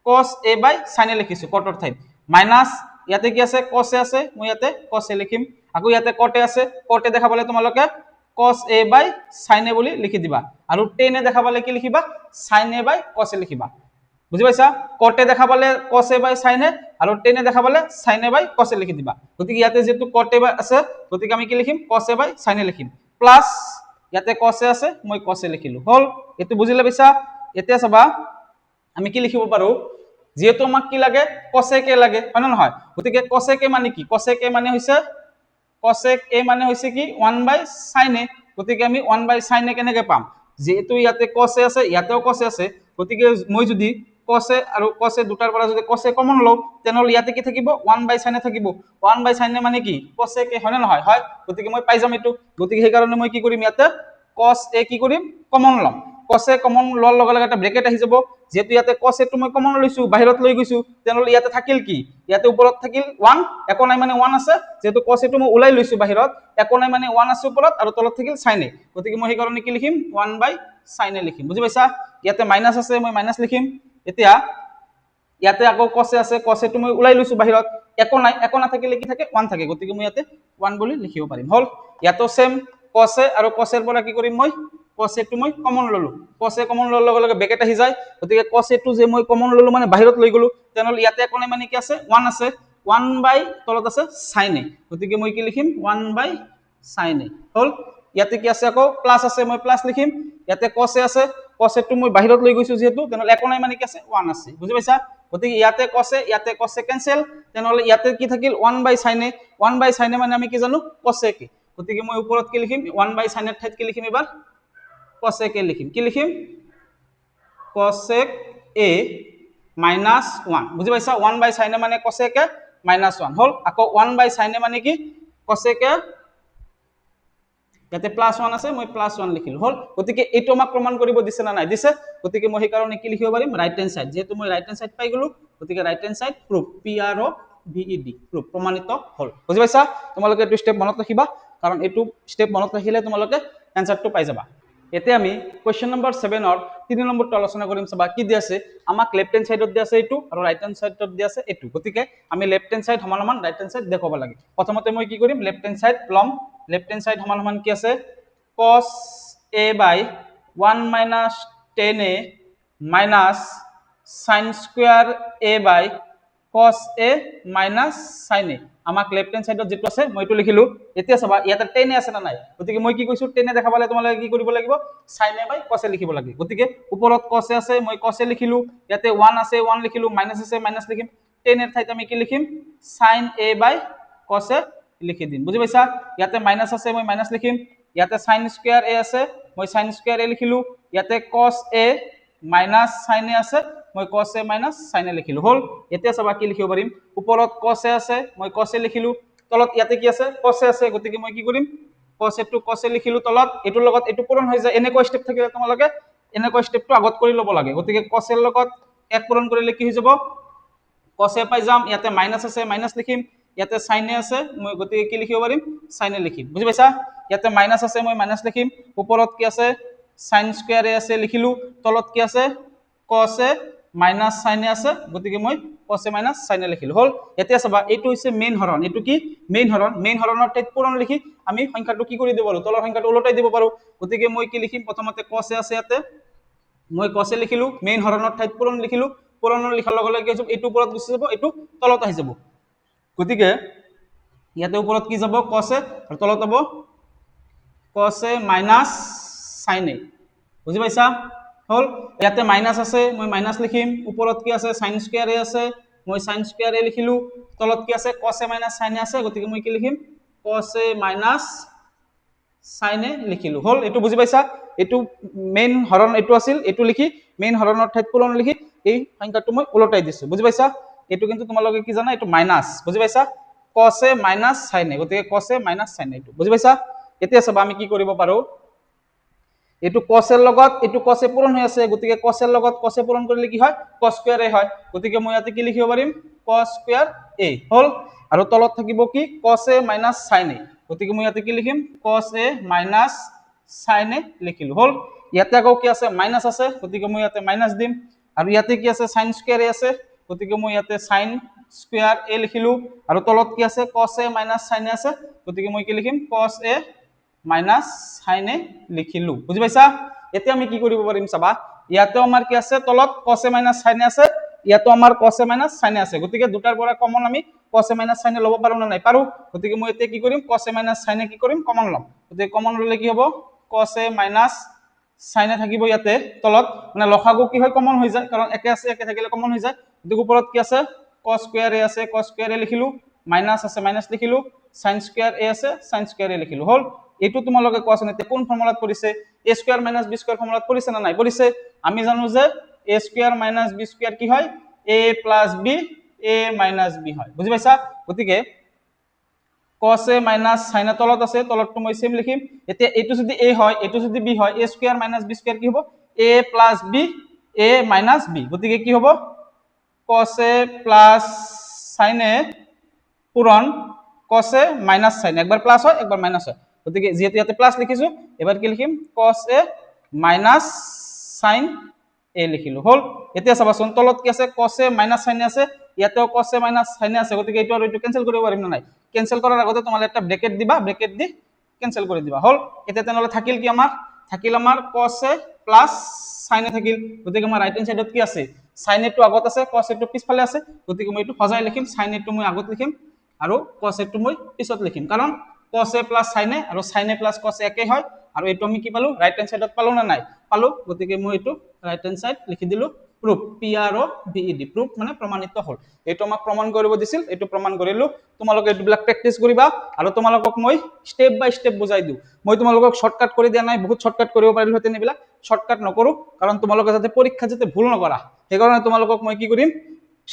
Speaker 1: Cos A by sine A লিখিছো কটৰ ঠাইত। মাইনাছ ইয়াতে কি আছে? কছ এ আছে, মই ইয়াতে কছ এ লিখিম। আকৌ ইয়াতে কটে আছে, কটে দেখাবলৈ তোমালোকে cos A by sine A বুলি লিখি দিবা। আৰু টেন এ দেখাবলৈ কি লিখিবা? Sine A by cos A লিখিবা। বুজি পাইছা? কটে দেখাবলে cos A by sine A আৰু টেন এ দেখাবলে sine A by cos A লিখি দিবা। গতিকে ইয়াতে যিহেতু কট এ বাই আছে, গতিকে আমি কি লিখিম? Cos A by sine A লিখিম। প্লাছ ইয়াতে কছ এ আছে, মই কছ এ লিখিলো। হ'ল, এইটো বুজিলে পাইছা? এতিয়া চাবা, আমি কি লিখিব পাৰো? যিহেতু আমাক কি লাগে? কচেক এ লাগে, হয় নে নহয়? গতিকে কচেক এ মানে কি? কচেক এ মানে হৈছে, কচেক এ মানে হৈছে কি? ওৱান বাই চাইন এ। গতিকে আমি ওৱান বাই চাইন এ কেনেকে পাম? যিহেতু ইয়াতে কচ এ আছে, ইয়াতেও কচ এ আছে, গতিকে মই যদি কচ এ আৰু কচ এ দুটাৰ পৰা যদি কচ এ কমন লওঁ, তেনেহ'লে ইয়াতে কি থাকিব? ওৱান বাই চাইন এ থাকিব। ওৱান বাই চাইন এ মানে কি? কচেক এ, হয় নে নহয়? হয়। গতিকে মই পাই যাম এইটো। গতিকে সেইকাৰণে মই কি কৰিম? ইয়াতে কচ এ কি কৰিম? কমন ল'ম। কচ এ কমন লোৱাৰ লগে লগে এটা ব্ৰেকেট আহি যাব। যিহেতু ইয়াতে কচ এটো মই কমন লৈছো, বাহিৰত লৈ গৈছো, তেনেহ'লে ইয়াতে থাকিল কি? ইয়াতে ওপৰত থাকিল ওৱান, একো নাই মানে ওৱান আছে। যিহেতু কচ এটো মই ওলাই লৈছো বাহিৰত, একো নাই মানে ওৱান আছে ওপৰত আৰু তলত থাকিল চাইন এ। গতিকে মই সেইকাৰণে কি লিখিম? ওৱান বাই চাইন এ লিখিম। বুজি পাইছা? ইয়াতে মাইনাছ আছে, মই মাইনাছ লিখিম। এতিয়া ইয়াতে আকৌ কচে আছে, কচেটো মই ওলাই লৈছো বাহিৰত, একো নাই। একো নাথাকিলে কি থাকে? ওৱান থাকে। গতিকে মই ইয়াতে ওৱান বুলি লিখিব পাৰিম। হ'ল। ইয়াতো চেম কচে আৰু কচেৰ পৰা কি কৰিম মই? কচেটো মই কমন ললো। কচে কমন লোৱাৰ লগে লগে ব্ৰেকেট আহি যায়। গতিকে কচেটো যে মই কমন ললো মানে বাহিৰত লৈ গলো, তেনেহ'লে ইয়াতে একো নাই মানে কি আছে? ওৱান আছে। ওৱান বাই তলত আছে চাইন এ। গতিকে মই কি লিখিম? ওৱান বাই চাইন এ। হ'ল। ইয়াতে কি আছে? আকৌ প্লাছ আছে, মই প্লাছ লিখিম। ইয়াতে কচে আছে, কচেটো মই বাহিৰত লৈ গৈছো যিহেতু, তেনেহ'লে একো নাই মানে কি আছে? ওৱান আছে। বুজি পাইছা? গতিকে ইয়াতে কচে, ইয়াতে কচে কেঞ্চেল। তেনেহ'লে ইয়াতে কি থাকিল? One by sine A। One by sine A মানে আমি কি জানো? কচেক এ। গতিকে মই ওপৰত কি লিখিম? ওৱান বাই চাইনৰ ঠাইত কি লিখিম এইবাৰ? কচেক এ লিখিম। কি লিখিম? কচেক এ মাইনাছ ওৱান। বুজি পাইছা? ওৱান বাই চাইন এ মানে কচেক এ মাইনাছ ওৱান। হ'ল। আকৌ ওৱান বাই চাইন এ মানে কি? কচেক এ। ইয়াতে প্লাছ ওৱান আছে, মই প্লাছ ওৱান লিখিলো। হ'ল। গতিকে এইটো আমাক প্ৰমাণ কৰিব দিছে নে নাই? দিছে। গতিকে মই সেইকাৰণে কি লিখিব পাৰিম? Right hand side. যিহেতু মই ৰাইট হেণ্ড চাইড পাই গলো, গতিকে right hand side proof, PROVED, proof, প্ৰমাণিত হ'ল। বুজি পাইছা? তোমালোকে এইটো ষ্টেপ মনত ৰাখিবা, কাৰণ এইটো ষ্টেপ মনত ৰাখিলে তোমালোকে এনচাৰটো পাই যাবা। এতিয়া আমি কুৱেশ্যন নম্বৰ 7ৰ 3 নম্বৰটো আলোচনা কৰিম। চাবা, কি দি আছে আমাক? লেফ্ট হেণ্ড চাইডত দি আছে এইটো আৰু ৰাইট হেণ্ড চাইডত দি আছে এইটো। গতিকে আমি লেফ্ট হেণ্ড চাইড সমান সমান ৰাইট হেণ্ড চাইড দেখুৱাব লাগে। প্ৰথমতে মই কি কৰিম? লেফ্ট হেণ্ড চাইড ল'ম। লেফ্ট হেণ্ড চাইড সমান সমান কি আছে? Cos A by one minus tan A minus sine square A by Cos A minus sin A। আমাক লেফ্ট হেণ্ড চাইডত যিটো আছে, মই এইটো লিখিলো। এতিয়া চাবা, ইয়াতে টেন এ আছে নে নাই? গতিকে মই কি কৈছো? টেন এ দেখা পালে তোমালোকে কি কৰিব লাগিব? Sin A by cos A লিখিব লাগে। গতিকে ওপৰত কছ এ আছে, মই কছ এ লিখিলো। ইয়াতে ওৱান আছে, ওৱান লিখিলো। মাইনাছ আছে, মাইনাছ লিখিম। টেন এৰ ঠাইত আমি কি লিখিম? Sin A by cos A লিখি দিম। বুজি পাইছা? ইয়াতে মাইনাছ আছে, মই মাইনাছ লিখিম। ইয়াতে চাইন স্কুৱেৰ এ আছে, মই চাইন স্কুৱেৰ এ লিখিলো। ইয়াতে cos A minus sin A আছে, মই cos A minus sin A লিখিলো। হ'ল। এতিয়া চাবা, কি লিখিব পাৰিম? ওপৰত কছ এ আছে, মই কছ এ লিখিলো। তলত ইয়াতে কি আছে? কছ এ আছে। গতিকে মই কি কৰিম? কছ এটো কছ এ লিখিলো। তলত এইটোৰ লগত এইটো পূৰণ হৈ যায়। এনেকুৱা ষ্টেপ থাকিলে তোমালোকে এনেকুৱা ষ্টেপটো আগত কৰি ল'ব লাগে। গতিকে কছ এৰ লগত এক পূৰণ কৰিলে কি হৈ যাব? কছ এ পাই যাম। ইয়াতে মাইনাছ আছে, মাইনাছ লিখিম। ইয়াতে চাইন এ আছে, মই গতিকে কি লিখিব পাৰিম? চাইন এ লিখিম। বুজি পাইছা? ইয়াতে মাইনাছ আছে, মই মাইনাছ লিখিম। ওপৰত কি আছে? চাইন স্কুৱেৰ এ আছে, লিখিলো। তলত কি আছে? Cos A minus sin A আছে, গতিকে মই cos A minus sin A লিখিলো। হ'ল। এতিয়া চাবা, এইটো হৈছে মেইন হৰণ। এইটো কি? মেইন হৰণ। মেইন হৰণৰ ঠাইত পূৰণ লিখি আমি সংখ্যাটো কি কৰি দিব পাৰো? তলৰ সংখ্যাটো ওলটাই দিব পাৰো। গতিকে মই কি লিখিম? প্ৰথমতে কছ এ আছে ইয়াতে, মই কছ এ লিখিলো। মেইন হৰণৰ ঠাইত পূৰণ লিখিলো। পূৰণৰ লিখাৰ লগে লগে কি হৈ যাব? এইটো ওপৰত গুচি যাব, এইটো তলত আহি যাব। গতিকে ইয়াতে ওপৰত কি যাব? কছ এ। আৰু তলত হ'ব cos A minus sin A। বুজি পাইছা? হ'ল। ইয়াতে মাইনাছ আছে, মই মাইনাছ লিখিম। ওপৰত কি আছে? চাইন স্কুৱেৰ এ আছে, মই চাইন স্কুৱেৰ এ লিখিলো। তলত কি আছে? Cos A minus sin A আছে। গতিকে মই কি লিখিম? Cos A minus sin A লিখিলো। হ'ল। এইটো বুজি পাইছা? এইটো মেইন হৰণ এইটো আছিল। এইটো লিখি, মেইন হৰণৰ ঠাইত পূৰণ লিখি এই সংখ্যাটো মই ওলটাই দিছো। বুজি পাইছা? এইটো কিন্তু তোমালোকে কি জানা? এইটো মাইনাছ। বুজি পাইছা? Cos A minus sin A। গতিকে cos A minus sin A এইটো। বুজি পাইছা? এতিয়া চাবা, আমি কি কৰিব পাৰো? এইটো cos এৰ লগত এইটো cos এ পূৰণ হৈ আছে। গতিকে cos এৰ লগত cos এ পূৰণ কৰিলে কি হয়? Cos square এ হয়। গতিকে মই ইয়াতে কি লিখিব পাৰিম? Cos square এ। হ'ল। আৰু তলত থাকিব কি? Cos A minus sin A। গতিকে মই ইয়াতে কি লিখিম? Cos A minus sin A লিখিলো। হ'ল। ইয়াতে আকৌ কি আছে? মাইনাছ আছে, গতিকে মই ইয়াতে মাইনাছ দিম। আৰু ইয়াতে কি আছে? Sin square এ আছে, গতিকে মই ইয়াতে sin square এ লিখিলো। আৰু তলত কি আছে? Cos A minus sin A আছে, গতিকে মই কি লিখিম? Cos A minus sin A লিখিলো। বুজি পাইছা? এতিয়া আমি কি কৰিব পাৰিম চাবা। ইয়াতেও আমাৰ কি আছে? তলত cos A minus sin A আছে। ইয়াতো আমাৰ cos A minus sin A আছে। গতিকে দুটাৰ পৰা কমন আমি cos A minus sin A ল'ব পাৰো নে নাই? পাৰো। গতিকে মই এতিয়া কি কৰিম? Cos A minus sin A কি কৰিম? কমন ল'ম। গতিকে কমন ল'লে কি হ'ব? Cos A minus sin A থাকিব ইয়াতে তলত। মানে লসাগু কি হয়? কমন হৈ যায়, কাৰণ একে আছে, একে থাকিলে কমন হৈ যায়। গতিকে ওপৰত কি আছে? Cos square এ আছে, cos square এ লিখিলো। মাইনাছ আছে, মাইনাছ লিখিলো। Sin square এ আছে, sin square এ লিখিলো। হ'ল। এইটো তোমালোকে কোৱাচোন, এতিয়া কোন ফৰ্মুলাত পৰিছে? A square minus b square ফৰ্মুলাত পৰিছে নে নাই? পৰিছে। আমি জানো যে a square minus b square কি হয়? A plus b, a minus b হয়। বুজি পাইছা? গতিকে cos a minus sin a তলত আছে, তলতটো মই সেম লিখিম। এতিয়া এইটো যদি a হয়, এইটো যদি b হয়, a square minus b square কি হ'ব? A plus b, a minus b। গতিকে কি হ'ব? Cos a plus sin a পূৰণ cos a minus sin a। একবাৰ প্লাছ হয়, একবাৰ মাইনাছ হয়। গতিকে যিহেতু ইয়াতে প্লাছ লিখিছো, এবাৰ কি লিখিম? Cos a minus sin a লিখিলো। হ'ল। এতিয়া চাবাচোন, তলত কি আছে? Cos a minus sin a আছে। ইয়াতেও cos a minus sin a আছে। গতিকে এইটো আৰু এইটো কেনচেল কৰিব পাৰিম নে নাই? কেনচেল কৰাৰ আগতে তোমালোকে এটা ব্ৰেকেট দিবা, ব্ৰেকেট দি কেনচেল কৰি দিবা। হ'ল। এতিয়া তেনেহ'লে থাকিল কি আমাৰ? থাকিল আমাৰ cos a plus sin a থাকিল। গতিকে আমাৰ ৰাইট হেণ্ড চাইডত কি আছে? Sin a টো আগত আছে, cos a টো পিছফালে আছে। গতিকে মই এইটো সজাই লিখিম। Sin a টো মই আগত লিখিম আৰু cos a টো মই পিছত লিখিম, কাৰণ cos a plus sin a আৰু sin a plus cos a একেই হয়। আৰু এইটো আমি কি পালো? ৰাইট হেণ্ড চাইডত পালো নে নাই? পালো। গতিকে মই এইটো ৰাইট হেণ্ড চাইড লিখি দিলো। Proof, PROVED, proof মানে প্ৰমাণিত হ'ল। এইটো আমাক প্ৰমাণ কৰিব দিছিল, এইটো প্ৰমাণ কৰিলো। তোমালোকে এইবিলাক প্ৰেক্টিচ কৰিবা আৰু তোমালোকক মই ষ্টেপ বাই ষ্টেপ বুজাই দিওঁ। মই তোমালোকক শ্বৰ্টকাট কৰি দিয়া নাই। বহুত শ্বৰ্টকাট কৰিব পাৰিলোহেঁতেন, এইবিলাক শ্বৰ্টকাট নকৰোঁ, কাৰণ তোমালোকে যাতে পৰীক্ষাত যাতে ভুল নকৰা, সেইকাৰণে তোমালোকক মই কি কৰিম?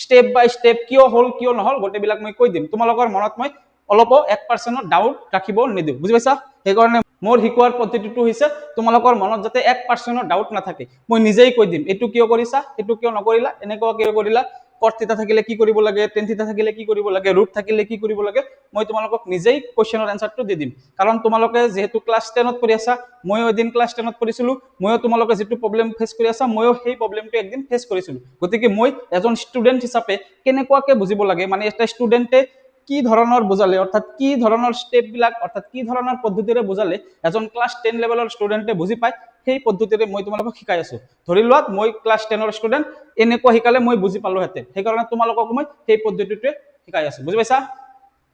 Speaker 1: ষ্টেপ বাই ষ্টেপ কিয় হ'ল, কিয় নহ'ল, গোটেইবিলাক মই কৈ দিম। তোমালোকৰ মনত মই অলপো 1%ৰ ডাউট ৰাখিব নিদিওঁ। বুজি পাইছা? সেইকাৰণে মোৰ শিকোৱাৰ পদ্ধতিটো হৈছে, তোমালোকৰ মনত যাতে 1%ৰ ডাউট নাথাকে। মই নিজেই কৈ দিম, এইটো কিয় কৰিছা, এইটো কিয় নকৰিলা, এনেকুৱা কিয় কৰিলা, কট থিতা থাকিলে কি কৰিব লাগে, টেন থিতা থাকিলে কি কৰিব লাগে, ৰুট থাকিলে কি কৰিব লাগে, মই তোমালোকক নিজেই কুৱেশ্যনৰ এনচাৰটো দি দিম। কাৰণ তোমালোকে যিহেতু ক্লাছ 10ত পঢ়ি আছা, ময়ো এদিন ক্লাছ 10ত পঢ়িছিলোঁ। ময়ো তোমালোকে যিটো প্ৰব্লেম ফেচ কৰি আছা, ময়ো সেই প্ৰব্লেমটো একদিন ফেচ কৰিছিলোঁ। গতিকে মই এজন ষ্টুডেণ্ট হিচাপে কেনেকুৱাকে বুজিব লাগে, মানে এটা ষ্টুডেণ্টে কি ধৰণৰ বুজালে, অৰ্থাৎ কি ধৰণৰ ষ্টেপবিলাক, অৰ্থাৎ কি ধৰণৰ পদ্ধতিৰে বুজালে এজন ক্লাছ 10 লেভেলৰ ষ্টুডেণ্টে বুজি পায়, সেই পদ্ধতিৰে মই তোমালোকক শিকাই আছোঁ। ধৰি লোৱা মই ক্লাছ 10ৰ ষ্টুডেণ্ট, এনেকুৱা শিকালে মই বুজি পালোহেঁতেন। সেইকাৰণে তোমালোকক মই সেই পদ্ধতিটোৱে শিকাই আছোঁ, বুজি পাইছা?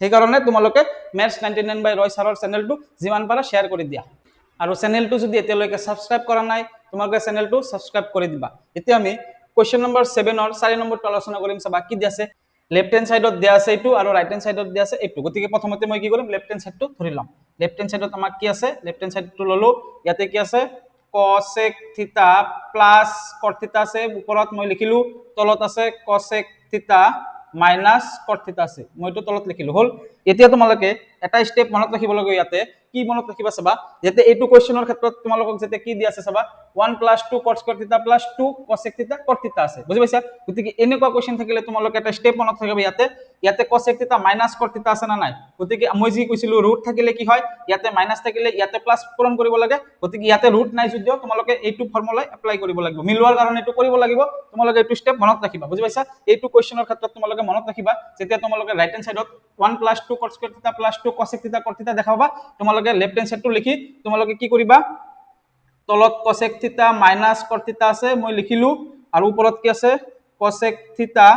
Speaker 1: সেইকাৰণে তোমালোকে মেথছ 99 বাই ৰয় ছাৰৰ চেনেলটো যিমান পাৰা শ্বেয়াৰ কৰি দিয়া আৰু চেনেলটো যদি এতিয়ালৈকে ছাবস্ক্ৰাইব কৰা নাই, তোমালোকে চেনেলটো ছাবস্ক্ৰাইব কৰি দিবা। এতিয়া আমি কুৱেশ্যন নম্বৰ 7ৰ 4 নম্বৰটো আলোচনা কৰিম। চাবা কি দিয়া আছে। লেফ্ট হেণ্ড চাইডত দিয়া আছে এইটো আৰু ৰাইট হেণ্ড চাইডত দিয়া আছে এইটো। গতিকে প্ৰথমতে মই কি কৰিম? লেফ্ট হেণ্ড চাইডটো ধৰি ল'ম। লেফ্ট হেণ্ড চাইডত আমাক কি আছে? লেফ্ট হেণ্ড চাইডটো ল'লো। ইয়াতে কি আছে? Cosec theta plus cot theta আছে ওপৰত, মই লিখিলো। তলত আছে cosec theta minus cot theta আছে, মই এইটো তলত লিখিলো। হ'ল। এতিয়া তোমালোকে এটা ষ্টেপ মনত ৰাখিব লাগিব। ইয়াতে কি মনত ৰাখিবা চাবা। যাতে এইটো কুৱেশ্যনৰ ক্ষেত্ৰত তোমালোকক যাতে কি দিয়া আছে চাবা, 1 plus 2 cot square theta plus 2 cosec theta cot theta আছে, বুজি পাইছা? গতিকে এনেকুৱা কুৱেশ্যন থাকিলে তোমালোকে এটা ষ্টেপ মনত ৰাখিবা। ইয়াতে cosec theta minus cot theta আছে নে নাই? গতিকে মই যি কৈছিলো, ৰুট থাকিলে কি হয়? ইয়াতে মাইনাছ থাকিলে ইয়াতে প্লাছ পূৰণ কৰিব লাগে। গতিকে ইয়াতে ৰুট নাই যদিও তোমালোকে এইটো ফৰ্মুলাই এপ্লাই কৰিব লাগিব। মিলোৱাৰ কাৰণে এইটো কৰিব লাগিব। তোমালোকে এইটো ষ্টেপ মনত ৰাখিবা, বুজি পাইছা? এইটো কুৱেশ্যনৰ ক্ষেত্ৰত তোমালোকে মনত ৰাখিবা, যেতিয়া তোমালোকে ৰাইট হেণ্ড চাইডত 1 plus 2 cot square theta plus 2 cosec theta cot theta দেখা পাবা, তোমালোকে লেফ্ট হেণ্ড চাইডটো লিখি তোমালোকে কি কৰিবা? তলত cosec theta minus cot theta আছে, মই লিখিলো। আৰু ওপৰত কি আছে? Cosec theta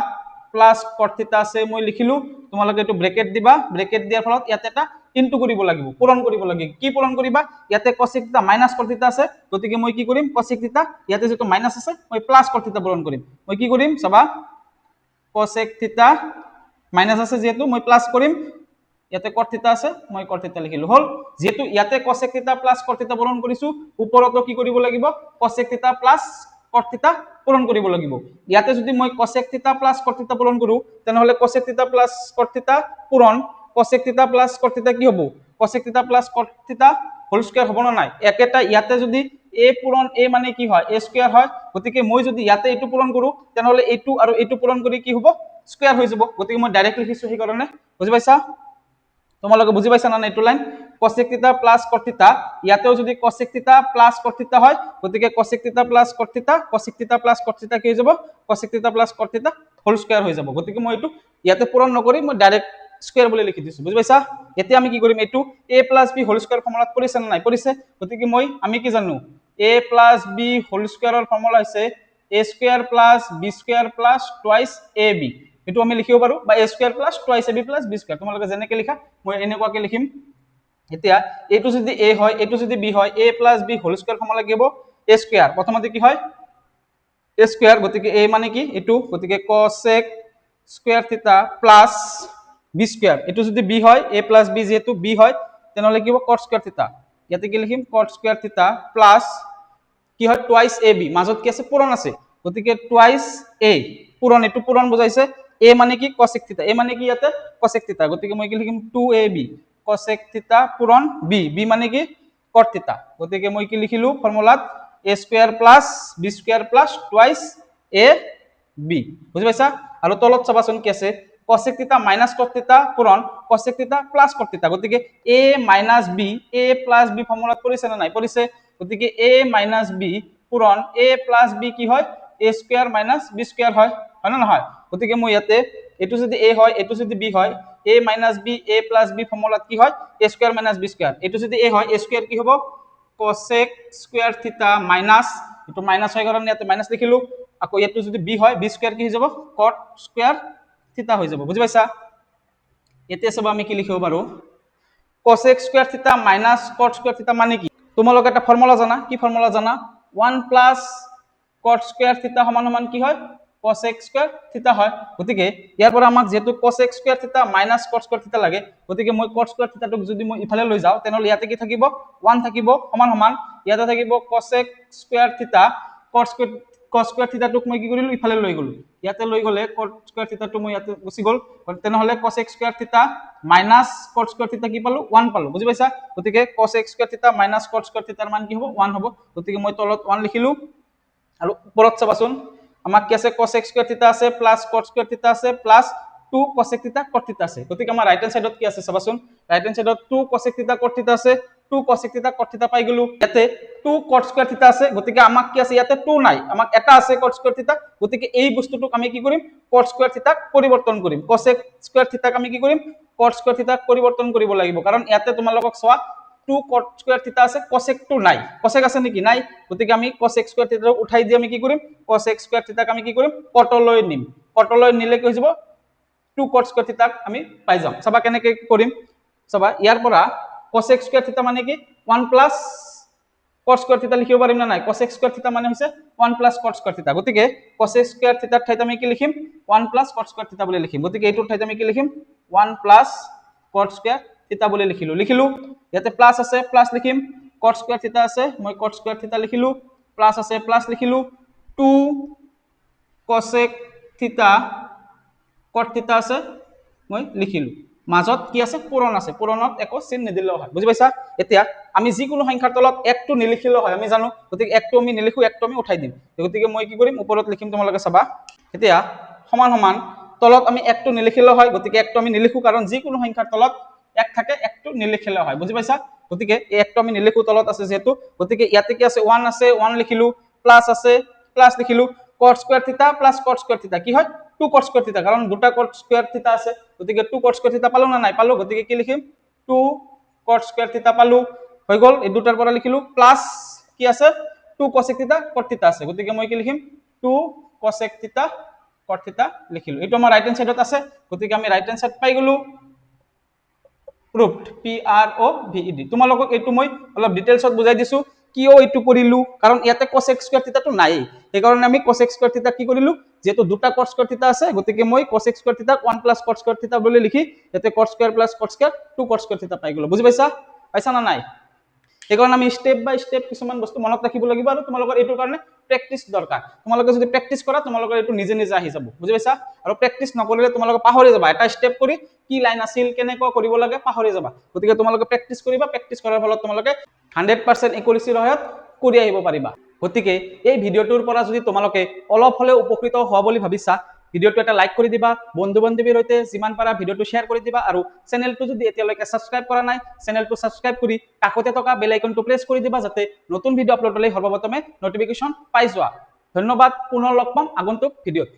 Speaker 1: plus cot theta আছে, মই লিখিলো। তোমালোকে এইটো ব্ৰেকেট দিবা। ব্ৰেকেট দিয়াৰ ফলত ইয়াতে এটা ইনটু কৰিব লাগিব, পূৰণ কৰিব লাগিব। কি পূৰণ কৰিবা? ইয়াতে cosec theta minus cot theta আছে। গতিকে মই কি কৰিম? কচেক থিটা, ইয়াতে যিটো মাইনাছ আছে, মই প্লাছ কট থিটা পূৰণ কৰিম। মই কি কৰিম চাবা। কচেক থিটা, মাইনাছ আছে যিহেতু মই প্লাছ কৰিম। ইয়াতে কট থিটা আছে, মই কট থিটা লিখিলো। হ'ল। যিহেতু ইয়াতে cosec theta plus cot theta পূৰণ কৰিছো, ওপৰতো কি কৰিব লাগিব? Cosec theta plus cot theta পূৰণ কৰিব লাগিব। ইয়াতে যদি মই cosec theta plus cot theta পূৰণ কৰো, তেনেহ'লে cosec theta plus cot theta পূৰণ cosec theta plus cot theta কি হ'ব? Cosec theta plus cot theta whole square হ'ব নে নাই? একেটা। ইয়াতে যদি এ পূৰণ এ মানে কি হয়? এ স্কুৱেৰ হয়। গতিকে মই যদি ইয়াতে এইটো পূৰণ কৰো, তেনেহ'লে এইটো আৰু এইটো পূৰণ কৰি কি হ'ব? স্কুৱেৰ হৈ যাব। গতিকে মই ডাইৰেক্ট লিখিছো সেইকাৰণে। বুজি পাইছা? তোমালোকে বুজি পাইছা না নাই এইটো line? Cosec theta plus cot theta, ইয়াতেও যদি cosec theta plus cot theta হয়, গতিকে cosec theta plus cot theta, cosec theta plus cot theta কি হৈ যাব? Cosec theta plus cot theta whole square হৈ যাব। গতিকে মই এইটো ইয়াতে পূৰণ নকৰি মই ডাইৰেক্ট স্কুৱেৰ বুলি লিখি দিছো, বুজি পাইছা? এতিয়া আমি কি কৰিম? এইটো a plus b whole square ফৰ্মুলাত পৰিছে নে নাই? পৰিছে। গতিকে আমি কি জানো? A plus B whole স্কুৱেৰৰ formula হৈছে a square plus b square plus twice a b। এইটো আমি লিখিব পাৰো বা a square plus twice a b plus b square। তোমালোকে যেনেকে লিখা, মই এনেকুৱাকে লিখিম। এতিয়া এইটো যদি এ হয়, এইটো যদি বি হয়, a plus b whole square formula কি হ'ব? এ স্কুৱেৰ, প্ৰথমতে কি হয়? এ স্কুৱেৰ। গতিকে এ মানে কি? এইটো। গতিকে cosec square theta plus b square। এইটো যদি বি হয়, এ প্লাছ বি যিহেতু বি হয়, তেনেহ'লে কি হ'ব? কট স্কুৱেৰ থিটা। ইয়াতে কি লিখিম? কট স্কুৱেৰ থিটা প্লাছ কি হয়? Twice A B. মাজত কি আছে? পূৰণ আছে। গতিকে টুৱাইচ এ পূৰণ, এইটো পূৰণ বুজাইছে। এ মানে কি? কচেক থিটা। এ মানে কি ইয়াতে? কচেক থিটা। গতিকে মই কি লিখিম? 2 a b cosec theta পূৰণ বি। বি মানে কি? কট থিটা। গতিকে মই কি লিখিলো ফৰ্মুলাত? A square plus b square plus twice a b, বুজি পাইছা? আৰু তলত চাবাচোন কি আছে। Cosec theta minus cot theta পূৰণ cosec theta plus cot theta। গতিকে a minus b, a plus b ফৰ্মুলাত পৰিছে নে নাই? পৰিছে। গতিকে এ মাইনাছ বি পূৰণ এ প্লাছ বি কি হয়? A square minus b square হয়, হয় নে নহয়? গতিকে মই ইয়াতে এইটো যদি এ হয়, এইটো যদি বি হয়, a minus b, a plus b ফৰ্মুলাত কি হয়? A square minus b square। এইটো যদি এ হয়, এ স্কুৱেৰ কি হ'ব? কচেক স্কুৱেৰ থিটা মাইনাছ, এইটো মাইনাছ হয় কাৰণে ইয়াতে মাইনাছ লিখিলো। আকৌ ইয়াতো যদি বি হয়, বি স্কুৱেৰ কি হৈ যাব? কট স্কুৱেৰ থিটা হৈ যাব, বুজি পাইছা? এতিয়া চাব, আমি কি লিখিব পাৰো? Cosec square theta minus cot square theta মানে কি? তোমালোকে এটা ফৰ্মুলা জানা। কি ফৰ্মুলা জানা? 1 plus cot square theta সমান সমান কি হয়? কচেক স্কুৱেৰ থিটা হয়। গতিকে ইয়াৰ পৰা আমাক যিহেতু cosec square theta minus cot square theta লাগে, গতিকে মই কট স্কুৱেৰ থিটাটোক যদি মই ইফালে লৈ যাওঁ, তেনেহ'লে ইয়াতে কি থাকিব? 1 থাকিব, সমান সমান ইয়াতে থাকিব cosec square theta। Cot square থিটাটোক মই কি কৰিলো? ইফালে লৈ গ'লো। ইয়াতে লৈ গ'লে কট স্কুৱেৰ থিটাটো মই ইয়াতে গুচি গ'ল। তেনেহ'লে cosec square theta minus cot square theta কি পালো? 1 পালো, বুজি পাইছা? গতিকে cosec square theta minus cot square থিটাৰ মান কি হ'ব? 1 হ'ব। গতিকে মই তলত 1 লিখিলো। আৰু ওপৰত চাবাচোন আমাক কি আছে। কচেক স্কুৱেৰ থিটা আছে, প্লাছ কট স্কুৱেৰ থিটা আছে, plus 2 cosec theta cot theta আছে। গতিকে আমাৰ ৰাইট হেণ্ড চাইডত কি আছে চাবাচোন। ৰাইট হেণ্ড চাইডত 2 cosec theta cot theta আছে। Two cosec theta cot theta পাই গ'লো। ইয়াতে টু কট স্কুৱেৰ থিতা আছে, গতিকে আমাক কি আছে? ইয়াতে টু নাই, আমাক এটা আছে কট স্কুৱেৰ থিতা। গতিকে এই বস্তুটোক আমি কি কৰিম? কট স্কুৱেৰ থিতাক পৰিৱৰ্তন কৰিম। কচেক স্কুৱেৰ থিতাক আমি কি কৰিম? কট স্কুৱেৰ থিতাক পৰিৱৰ্তন কৰিব লাগিব। কাৰণ ইয়াতে তোমালোকক চোৱা, টু কট স্কুৱেৰ থিতা আছে, কচেকটো নাই। কচেক আছে নেকি? নাই। গতিকে আমি কচেক স্কুৱেৰ থিতাটোক উঠাই দি আমি কি কৰিম? কচেক স্কুৱেৰ থিতাক আমি কি কৰিম? কটলৈ নিম। কটলৈ নিলে কি হৈ যাব? টু কট স্কুৱেৰ থিতাক আমি পাই যাম। চাবা, কেনেকে কৰিম চাবা। ইয়াৰ পৰা কচেক স্কুৱেৰ থিতা মানে কি? One plus cot square theta লিখিব পাৰিম নে নাই? কচেক স্কুৱেৰ থিতা মানে হৈছে one plus cot square theta। গতিকে কচেক স্কুৱেৰ থিতাৰ ঠাইত আমি কি লিখিম? One plus cot square theta বুলি লিখিম। গতিকে এইটোৰ ঠাইত আমি কি লিখিম? One plus cot square theta বুলি লিখিলো। ইয়াতে প্লাছ আছে, প্লাছ লিখিম। কট স্কুৱেৰ থিতা আছে, মই কট স্কুৱেৰ থিতা লিখিলো। প্লাছ আছে, প্লাছ লিখিলো। Two cosec theta cot theta আছে, মই লিখিলো। মাজত কি আছে? পূৰণ আছে। পূৰণত একো চিন নিদিলেও হয়। বুজি পাইছা? এতিয়া আমি যিকোনো সংখ্যাৰ তলত একটো নিলিখিলেও হয়, আমি জানো। গতিকে একটো আমি নিলিখো, একটো আমি উঠাই দিম। গতিকে মই কি কৰিম? ওপৰত লিখিম, তোমালোকে চাবা। এতিয়া সমান সমান, তলত আমি একটো নিলিখিলেও হয়, গতিকে একটো আমি নিলিখো। কাৰণ যিকোনো সংখ্যাৰ তলত এক থাকে, একটো নিলিখিলেও হয়। বুজি পাইছা? গতিকে এই একটো আমি নিলিখো, তলত আছে যিহেতু। গতিকে ইয়াতে কি আছে? ওৱান আছে, ওৱান লিখিলো। প্লাছ আছে, প্লাছ লিখিলো। Cot square theta plus cot square theta কি হয়? টু কট স্কুৱেৰ থিতা, কাৰণ দুটা কট স্কুৱেৰ থিতা আছে। গতিকে টু কট স্কুৱেৰ থিতা পালো না নাই? পালো। গতিকে কি লিখিম? টু কট স্কুৱেৰ থিতা পালো। হৈ গ'ল। এই দুটাৰ পৰা লিখিলো। প্লাছ কি আছে? Two cosec theta cot theta আছে। গতিকে মই কি লিখিম? Two cosec theta cot theta লিখিলো। এইটো আমাৰ ৰাইট হেণ্ড চাইডত আছে, গতিকে আমি ৰাইট হেণ্ড চাইড পাই গ'লো। Proved, PROVED। তোমালোকক এইটো মই অলপ ডিটেইলছত বুজাই দিছো। কিয় এইটো কৰিলো? কাৰণ ইয়াতে কচেক স্কুৱেৰ থিতাটো নায়েই। সেইকাৰণে আমি কচেক স্কুৱেৰ থিতা কি কৰিলো? যিহেতু দুটা কট স্কুৱেৰ থিতা আছে, গতিকে মই কচেক square থিতাক one plus cot square theta বুলি লিখি ইয়াতে cot square plus cot square, two cot square theta পাই গ'লো। বুজি পাইছা? পাইছা না নাই? সেইকাৰণে আমি ষ্টেপ বাই ষ্টেপ কিছুমান বস্তু মনত ৰাখিব লাগিব আৰু তোমালোকৰ এইটোৰ কাৰণে প্ৰেক্টিচ দৰকাৰ। তোমালোকে যদি প্ৰেক্টিচ কৰা, তোমালোকৰ এইটো নিজে নিজে আহি যাব। বুজি পাইছা? আৰু প্ৰেক্টিচ নকৰিলে তোমালোকে পাহৰি যাবা। এটা ষ্টেপ কৰি কি লাইন আছিল, কেনেকুৱা কৰিব লাগে, পাহৰি যাবা। গতিকে তোমালোকে প্ৰেক্টিচ কৰিবা। প্ৰেক্টিচ কৰাৰ ফলত তোমালোকে 100% একুৰেচিৰ সহায়ত কৰি আহিব পাৰিবা। গতিকে এই ভিডিঅ'টোৰ পৰা যদি তোমালোকে অলপ হ'লেও উপকৃত হোৱা বুলি ভাবিছা, ভিডিঅ'টো এটা লাইক কৰি দিবা। বন্ধু বান্ধৱীৰ সৈতে যিমান পাৰা ভিডিঅ'টো শ্বেয়াৰ কৰি দিবা। আৰু চেনেলটো যদি এতিয়ালৈকে ছাবস্ক্ৰাইব কৰা নাই, চেনেলটো ছাবস্ক্ৰাইব কৰি কাষতে থকা বেল আইকনটো প্ৰেছ কৰি দিবা, যাতে নতুন ভিডিঅ' আপলোড হ'লে সৰ্বপ্ৰথমে নটিফিকেশ্যন পাই যোৱা। ধন্যবাদ। পুনৰ লগ পাম আগন্তুক ভিডিঅ'ত।